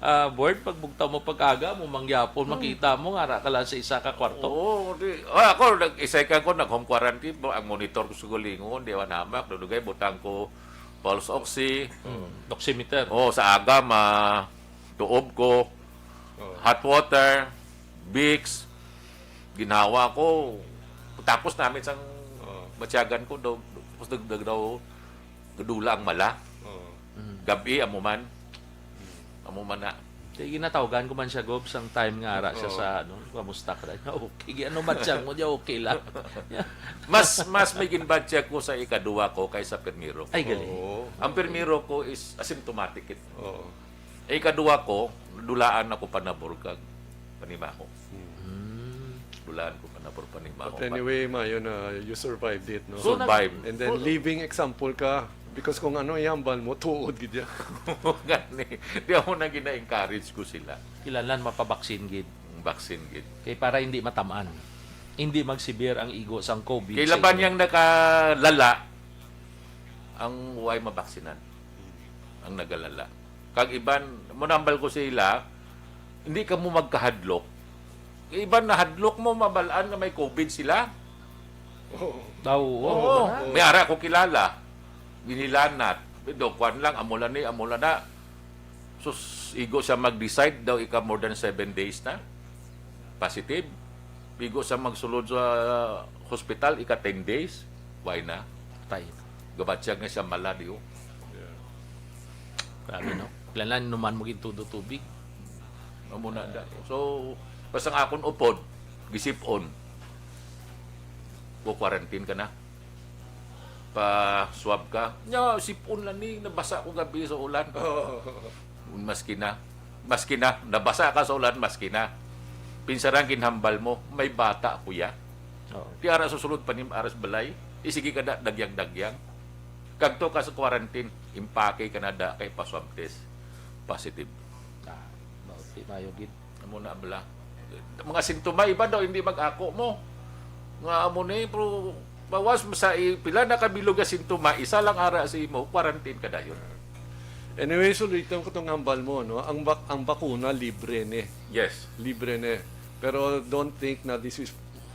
ah, board, pagbugtaw mo pag-aga, mo mangyapon, makita mo nga ara ka lang sa isa ka kwarto. Oo, di. Ah, ako, nag-isay ka ko, nag-home quarantine po. Ang monitor ko sa gulingon, di ako namak. Dudugay, butang ko pulse oxy. Hmm, oximeter. Oo, sa aga, ma tuob ko. Oh. Hot water, Vicks, ginhawa ko. Tapos namin sang Oh. matyagan ko, daw, tapos dag, dag, daw, gadula ang mala. Oh. Gabi, amo man. Amo man na. Kaya ginatawgan ko man siya, Gob, sang time nga ara siya Oo. sa, ano, kamusta ka rin? Okay, ano matsyag mo niya, okay lang. Mas mas may ginbatya ko sa ikaduwa ko kaysa primero. Ay, galing. Oo. Ang primero ko is asymptomatic it. Oo. Ikaduwa ko, dulaan ako panabor kag panimaho. Hmm. Dulaan ko panabor panimaho. But anyway, Mayo, na you survived it, no? Survive. And then living example ka, because kung ano ihambal mo, tuod gid yan. Gani, di ako na gina-encourage ko sila. Kinahanglan mapabaksin gid. Ang vaccine gid. Kay para hindi matamaan. Hindi magsibir ang igo sang COVID. Kay sa laban inyo. Yang nakalala, ang way mabaksinan. Ang nagalala. Kag iban, munambal ko sila, hindi ka mo magkahadlok. Iban na hadlok mo, mabalaan nga may COVID sila. Oo. Daw, oo. Oo, may ara ko kilala. Binilanat. Do, kwan lang, amo lang ni, amo lang na. Sus, igo siya mag-decide daw ika more than seven days na. Positive. Igo siya magsulod sa hospital, ika ten days. Why na? Tay. Gabatyag na siya mala, di oh. Grabe, no? Lalan naman mo gintudo tubig. Amo na da. So, basta nga akon upod, gisipon. Go quarantine ka na. Pa-swab ka. Nya, sipon lang ni, nabasa ko gabi sa ulan. Oo. Maski na, maski na, nabasa ka sa ulan, maski na. Pinsarang ginhambal mo, may bata, kuya. Oo. Di ara sa sulod pa nim aras balay, isigi ka da, dagyang-dagyang. Kagto ka sa quarantine, impake ka na da kay pa-swab test. Positive. Ah, mao, di mayo gid. Amo na bala. Mga sintoma, iba daw, hindi mag-ako mo. Nga amo ni, pero bawas mo sa i-, pila na kabilog nga sintoma, isa lang ara sa imo, quarantine ka dayon. Anyway, sulitan ko tong hambal mo, no? Ang bak ang bakuna libre ni. Yes. Libre ni. Pero don't think na this is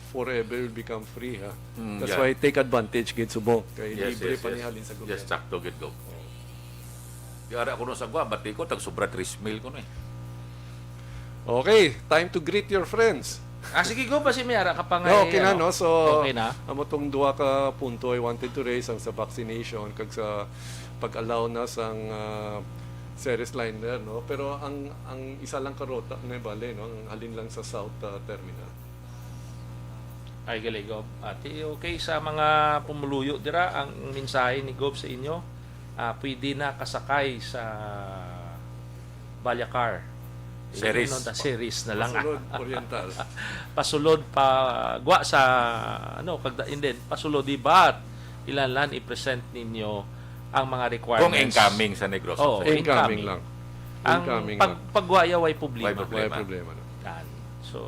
forever will become free, ha? Mm, That's yeah. Why take advantage gid subong kay Yes, libre yes, pa ni yes. halin sa Yes, gobyerno. Sakto gid ko. Di ara ko nung sagwa, bati ko, tag sobra three mil ko na eh. Okay, time to greet your friends. Ah, sige, go pa si Miara ka pa nga. No, okay na, Ano? No? So, Okay na? Amo tong duha ka punto I wanted to raise, ang sa vaccination kag sa pag-allow na sang ah, Ceres liner, no? Pero ang ang isa lang karota na bale, no? Ang halin lang sa South ah, Terminal. Ay, gali, Gob. Ati, okay, sa mga pumuluyo dira, ang mensahe ni Gob sa inyo, ah, pwede na kasakay sa Balyacar. Series. Ano, the series na lang. Pasulod, Oriental. Pasulod pa, gwa sa, ano, kagda, and then, pasulod, dibat. Ilan lang i-present ninyo ang mga requirements. Kung incoming sa Negros. Oo, Incoming incoming. lang. Ang Incoming pag-, lang. pagwaya, way problema. Way problema. Way problema na. Yan. So,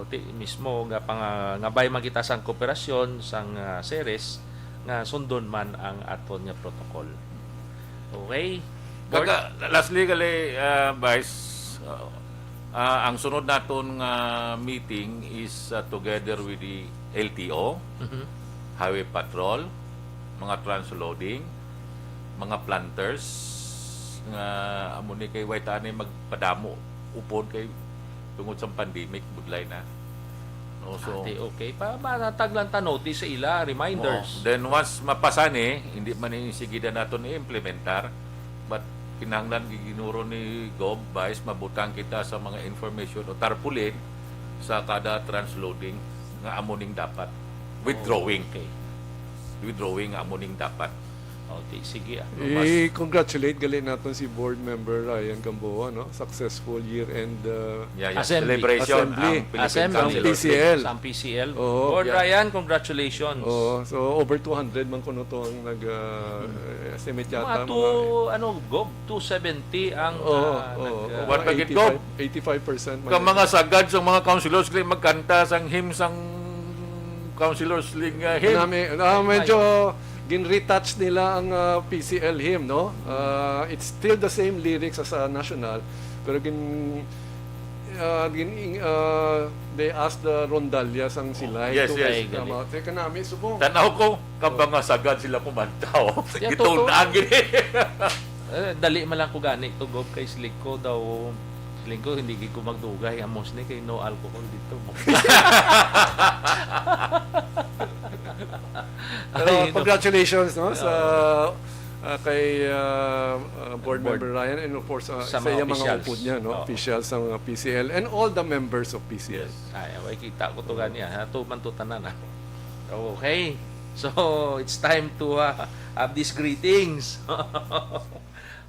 ti-, mismo nga pang-, nga bay man kita sang kooperasyon sang, ah, series nga sundon man ang aton nga protocol. Okay? Board? Kaga, lastly, gali, ah, Vice, ah, ah, ang sunod naton nga meeting is, ah, together with the L T O, Mhm. Highway Patrol, mga transloading, mga planters, nga amo ni kay way ta ni magpadamo upod kay tungod sa pandemic, budlay na. No, so Ate, okay. Pa, manatag lang ta notice sa ila, reminders. Oo. Then once mapasa ni, hindi man ni sigida naton i-implementar, but kinahanglan giginuro ni Gob, Vice, mabutang kita sa mga information o tarpaulin sa kada transloading nga amo ning dapat. Withdrawing. Okay. Withdrawing nga amo ning dapat. Okay, sige, ah. I-congratulate gali naton si Board Member Ryan Gamboa, no? Successful year-end, uh, Yeah, yeah. Assembly. Celebration Assembly. ang Philippine Assembly. Council on P C L. Sa P C L. Oo. Board Yeah. Ryan, congratulations. Oo. So, over two hundred man kuno to ang nag, uh, Hmm. estimate yata, Mga mga two, ano, Gob, two seventy ang, Oo, ah, oo. nag, ah, What Mga ba gid, Gob? eighty-five, eighty-five percent man Ka yun. mga sagad sang mga councilors, kay magkanta sang hymn sang councilors league nga hymn. Nami, ah, medyo gin-retouch nila ang, ah, P C L hymn, no? Ah, it's still the same lyrics as sa national, pero gin-, ah, gin-, ah, they asked the rondalya sang silay Yes, to yes. Ay, gali. Tama, teka nami, subong. Tanaw ko, kabanga sagad sila kumanta, oh. Yeah, Gituna totoo. gini. Eh, dali man lang ko gani to, Gob, kay siling ko daw, siling ko, hindi gid ko magdugay, amos ni kay no alcohol dito. Pero Ay, no. congratulations, no, sa, Oo. ah, kay, ah, ah, Board Board. Member Ryan and of course, ah, Sa sa mga iyang mga officials. upod niya, no, Oo. officials sa mga P C L and all the members of P C L. Yes. Ay, okay, kita ko to gani, ha. Tuman to tanan, ha. Okay. So, it's time to, ah, have these greetings.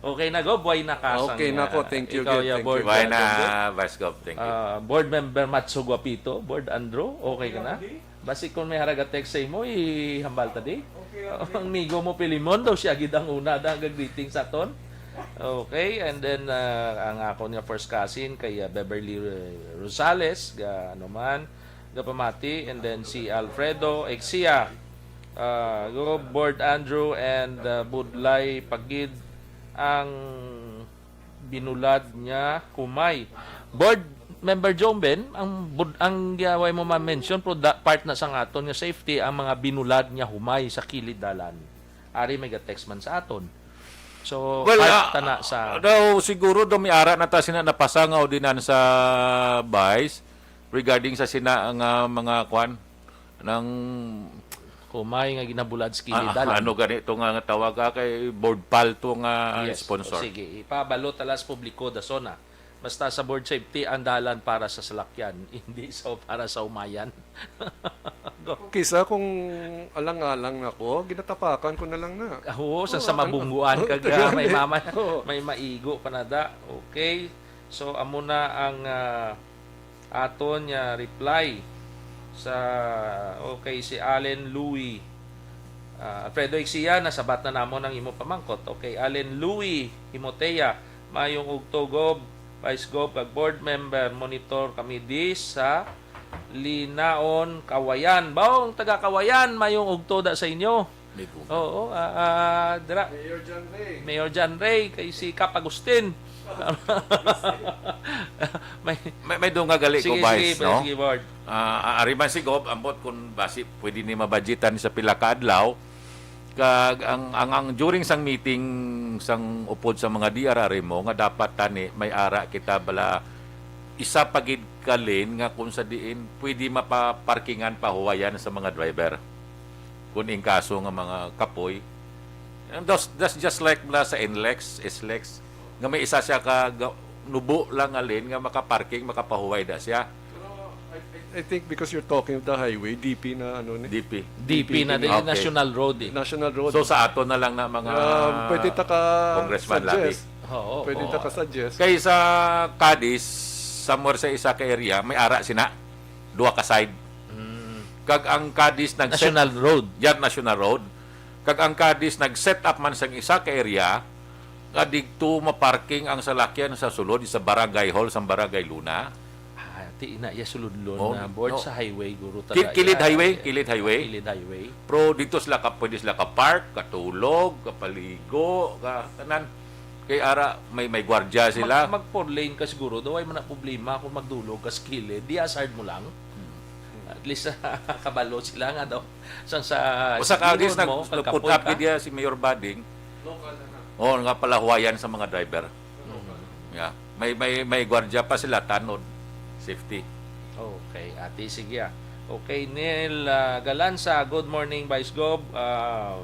Okay na, Gob. Buhay na ka sang, Okay na ko. ah, Thank you, ikaw, good. ya, Thank board, you. Buhay na, ah, Vice Gov. Thank you. Ah, Board Member Matsu Guapito, Board Andrew, okay ka na? Basi kung may haraga text sa imo, ihambal ta di. Okay, okay. Ang amigo mo, Pilimon, daw siya gid ang una da nga greeting sa aton. Okay, and then, ah, ang akon nga first cousin kay, ah, Beverly, eh, Rosales, ga, ano man, gapamati, and then si Alfredo Exia, ah, go, Board Andrew, and, ah, budlay pa gid ang binulad nga humay. Board Member Jomben, ang bud-, ang giyaway mo ma-mention, pero da-, part na sang aton nga safety, ang mga binulad nga humay sa kilid dalan. Ari may ga-text man sa aton. So, Well, part ah, ta na sa daw siguro daw may ara na ta sina napasa nga ordinansa, Vice, regarding sa sina nga mga kwan, nang Humay nga ginabulad sa kilid Ah, dalan. ano gani to nga, nga tawag, ah, kay Board Pal to nga Yes. sponsor? O, sige, ipabalo ta lang sa publiko, dason na. Basta sa Board Safety, ang dalan para sa salakyan, hindi sa, para sa humayan. Go. Kisa kung alang-alang na ko, ginatapakan ko na lang na. Ah, oo, sa, Oo, sa ano? mabungguan Oo, ka ga, may gani. mama, Oo. may maigo pa na da. Okay. So, amo na ang, ah, aton nga reply sa, okay, si Allen Louis. Ah, Alfredo Ixia, nasabat na namon ang imo pamangkot. Okay, Allen Louis Himotea, mayong ugto, Gob, Vice Gob, kag board member, monitor kami di sa Linaon, Kawayan. Baw, ang taga Kawayan, mayong ugto da sa inyo. May bunga. Oo, ah, ah, dira. Mayor John Ray. Mayor John Ray, kay si Kap Agustin. May May, may dunga gali ko, Sige, Vice, sige, no? sige, Board. Ah, ari man si Gob, ambot kung basi pwede ni mabudgetan sa pila ka adlaw. Kag ang, ang, ang during sang meeting sang upod sa mga D R R M O nga dapat tani may ara kita bala isa pa gid ka lane nga kung sa diin pwede mapaparkingan pahuwayan sa mga driver. Kung in kaso nga mga kapoy, and that's, that's just like bala sa NLEX, SLEX, nga may isa siya ka ga-, nubo lang nga lane nga makaparking, makapahuway da siya. Pero I, I I think because you're talking of the highway, D P na ano ni? D P. D P na din, Okay. National Road eh. National Road. So sa ato na lang na mga Um, pwede ta ka Congressman suggest. Labi. Oo. Pwede Oo. ta ka suggest. Kay sa Cadiz, somewhere sa isa ka area, may ara sina, duha ka side. Mm. Kag ang Cadiz nag National Road. Yan, National Road. Kag ang Cadiz nag-set up man sang isa ka area nga digto maparking ang salakyan sa sulod sa barangay hall sang Barangay Luna. Ah, ti ina iya sulod Oh, na board no. sa highway, guro. Kil- Tada kilid iya, highway, eh, kilid highway. Kilid highway. Pero dito sila ka, pwede sila ka-park, katulog, kapaligo, ka, tanan. Kay ara, may, may gwardya sila. Mag, mag four lane ka siguro, daw ay man na problema kung magdulog ka sa kilid. Di asard mo lang. At least, kabalo sila nga daw. Sang sa Usa ka siguro agis nag, mo, nag-put pagkapoy up ka. Gid iya si Mayor Bading. Oh, nga palahuwayan sa mga driver. Yeah. May may may gwardya pa sila tanod. Safety. Okay, ati, sige ah. Okay, Neil ah, Galanza, good morning, Vice Gov. Ah,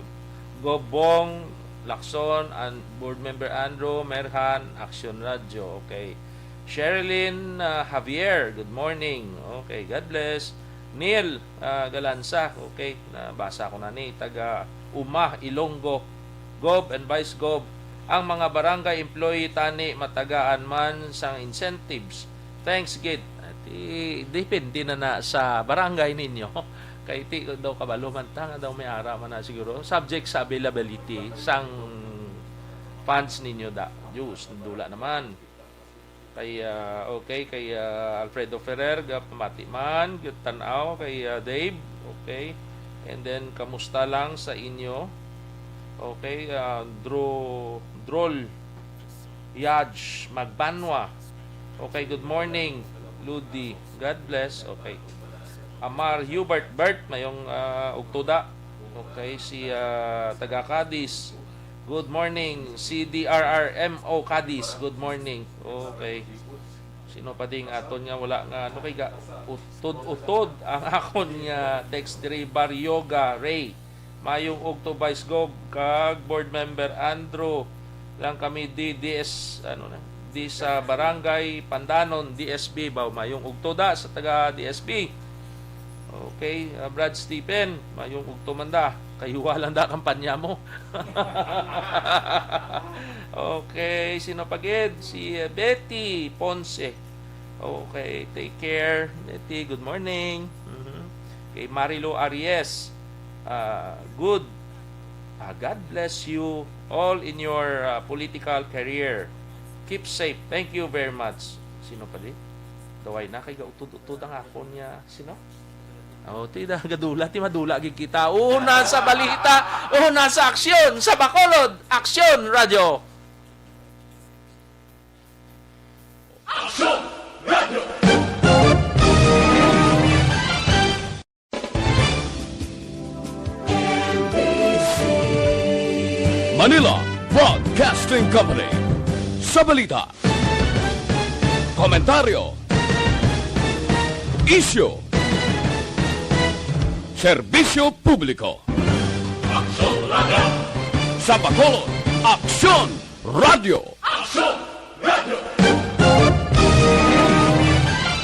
Gov Bong, Lacson, and Board Member Andrew, Merhan, Action Radio. Okay. Sherilyn ah, Javier, good morning. Okay, God bless. Neil ah, Galanza, okay, nabasa ko na ni. Taga Uma, Ilonggo. Gov and Vice Gov, ang mga barangay employee tani matagaan man sang incentives. Thanks gid. At i- depende na na sa barangay ninyo. Kay ti daw kabalo man ta nga daw may ara man na siguro subject sa availability sang funds ninyo da. Diyos, dula naman. Kay ah, okay, kay ah, Alfredo Ferrer, gapamati man, gatan-aw kay ah, Dave. Okay. And then kamusta lang sa inyo? Okay, ah, Dro Drol Yaj Magbanwa. Okay, good morning, Ludi. God bless. Okay. Amar Hubert Bert, mayong ah, ugtuda. Okay, si ah, taga Cadiz. Good morning, C D R R M O Cadiz. Good morning. Okay. Sino pa ding aton nga wala nga ano kay ga utod-utod ang akon nga text diri, Baryoga Ray. Mayong ugto, Vice Gov kag Board Member Andrew, lang kami di D S ano na di sa Barangay Pandanon, D S B ba, mayong ugto da sa taga D S B. Okay, ah, Brad Stephen, mayong ugto man da. Kayuwa lang da kampanya mo. Okay, sino pa gid? Si uh, Betty Ponce. Okay, take care. Betty, good morning. Mhm. Kay Marilo Aries, ah, good. Ah, God bless you all in your ah, political career. Keep safe. Thank you very much. Sino pa di? Daway na kay gautod-utod ang akon niya. Sino? Oh, ti da gadula, ti madula gid kita. Una sa balita, una sa aksyon, sa Bacolod, Aksyon Radio. Manila Broadcasting Company. Sa balita, komentaryo, isyu, serbisyo publiko. Sa Bacolod, Aksyon Radio.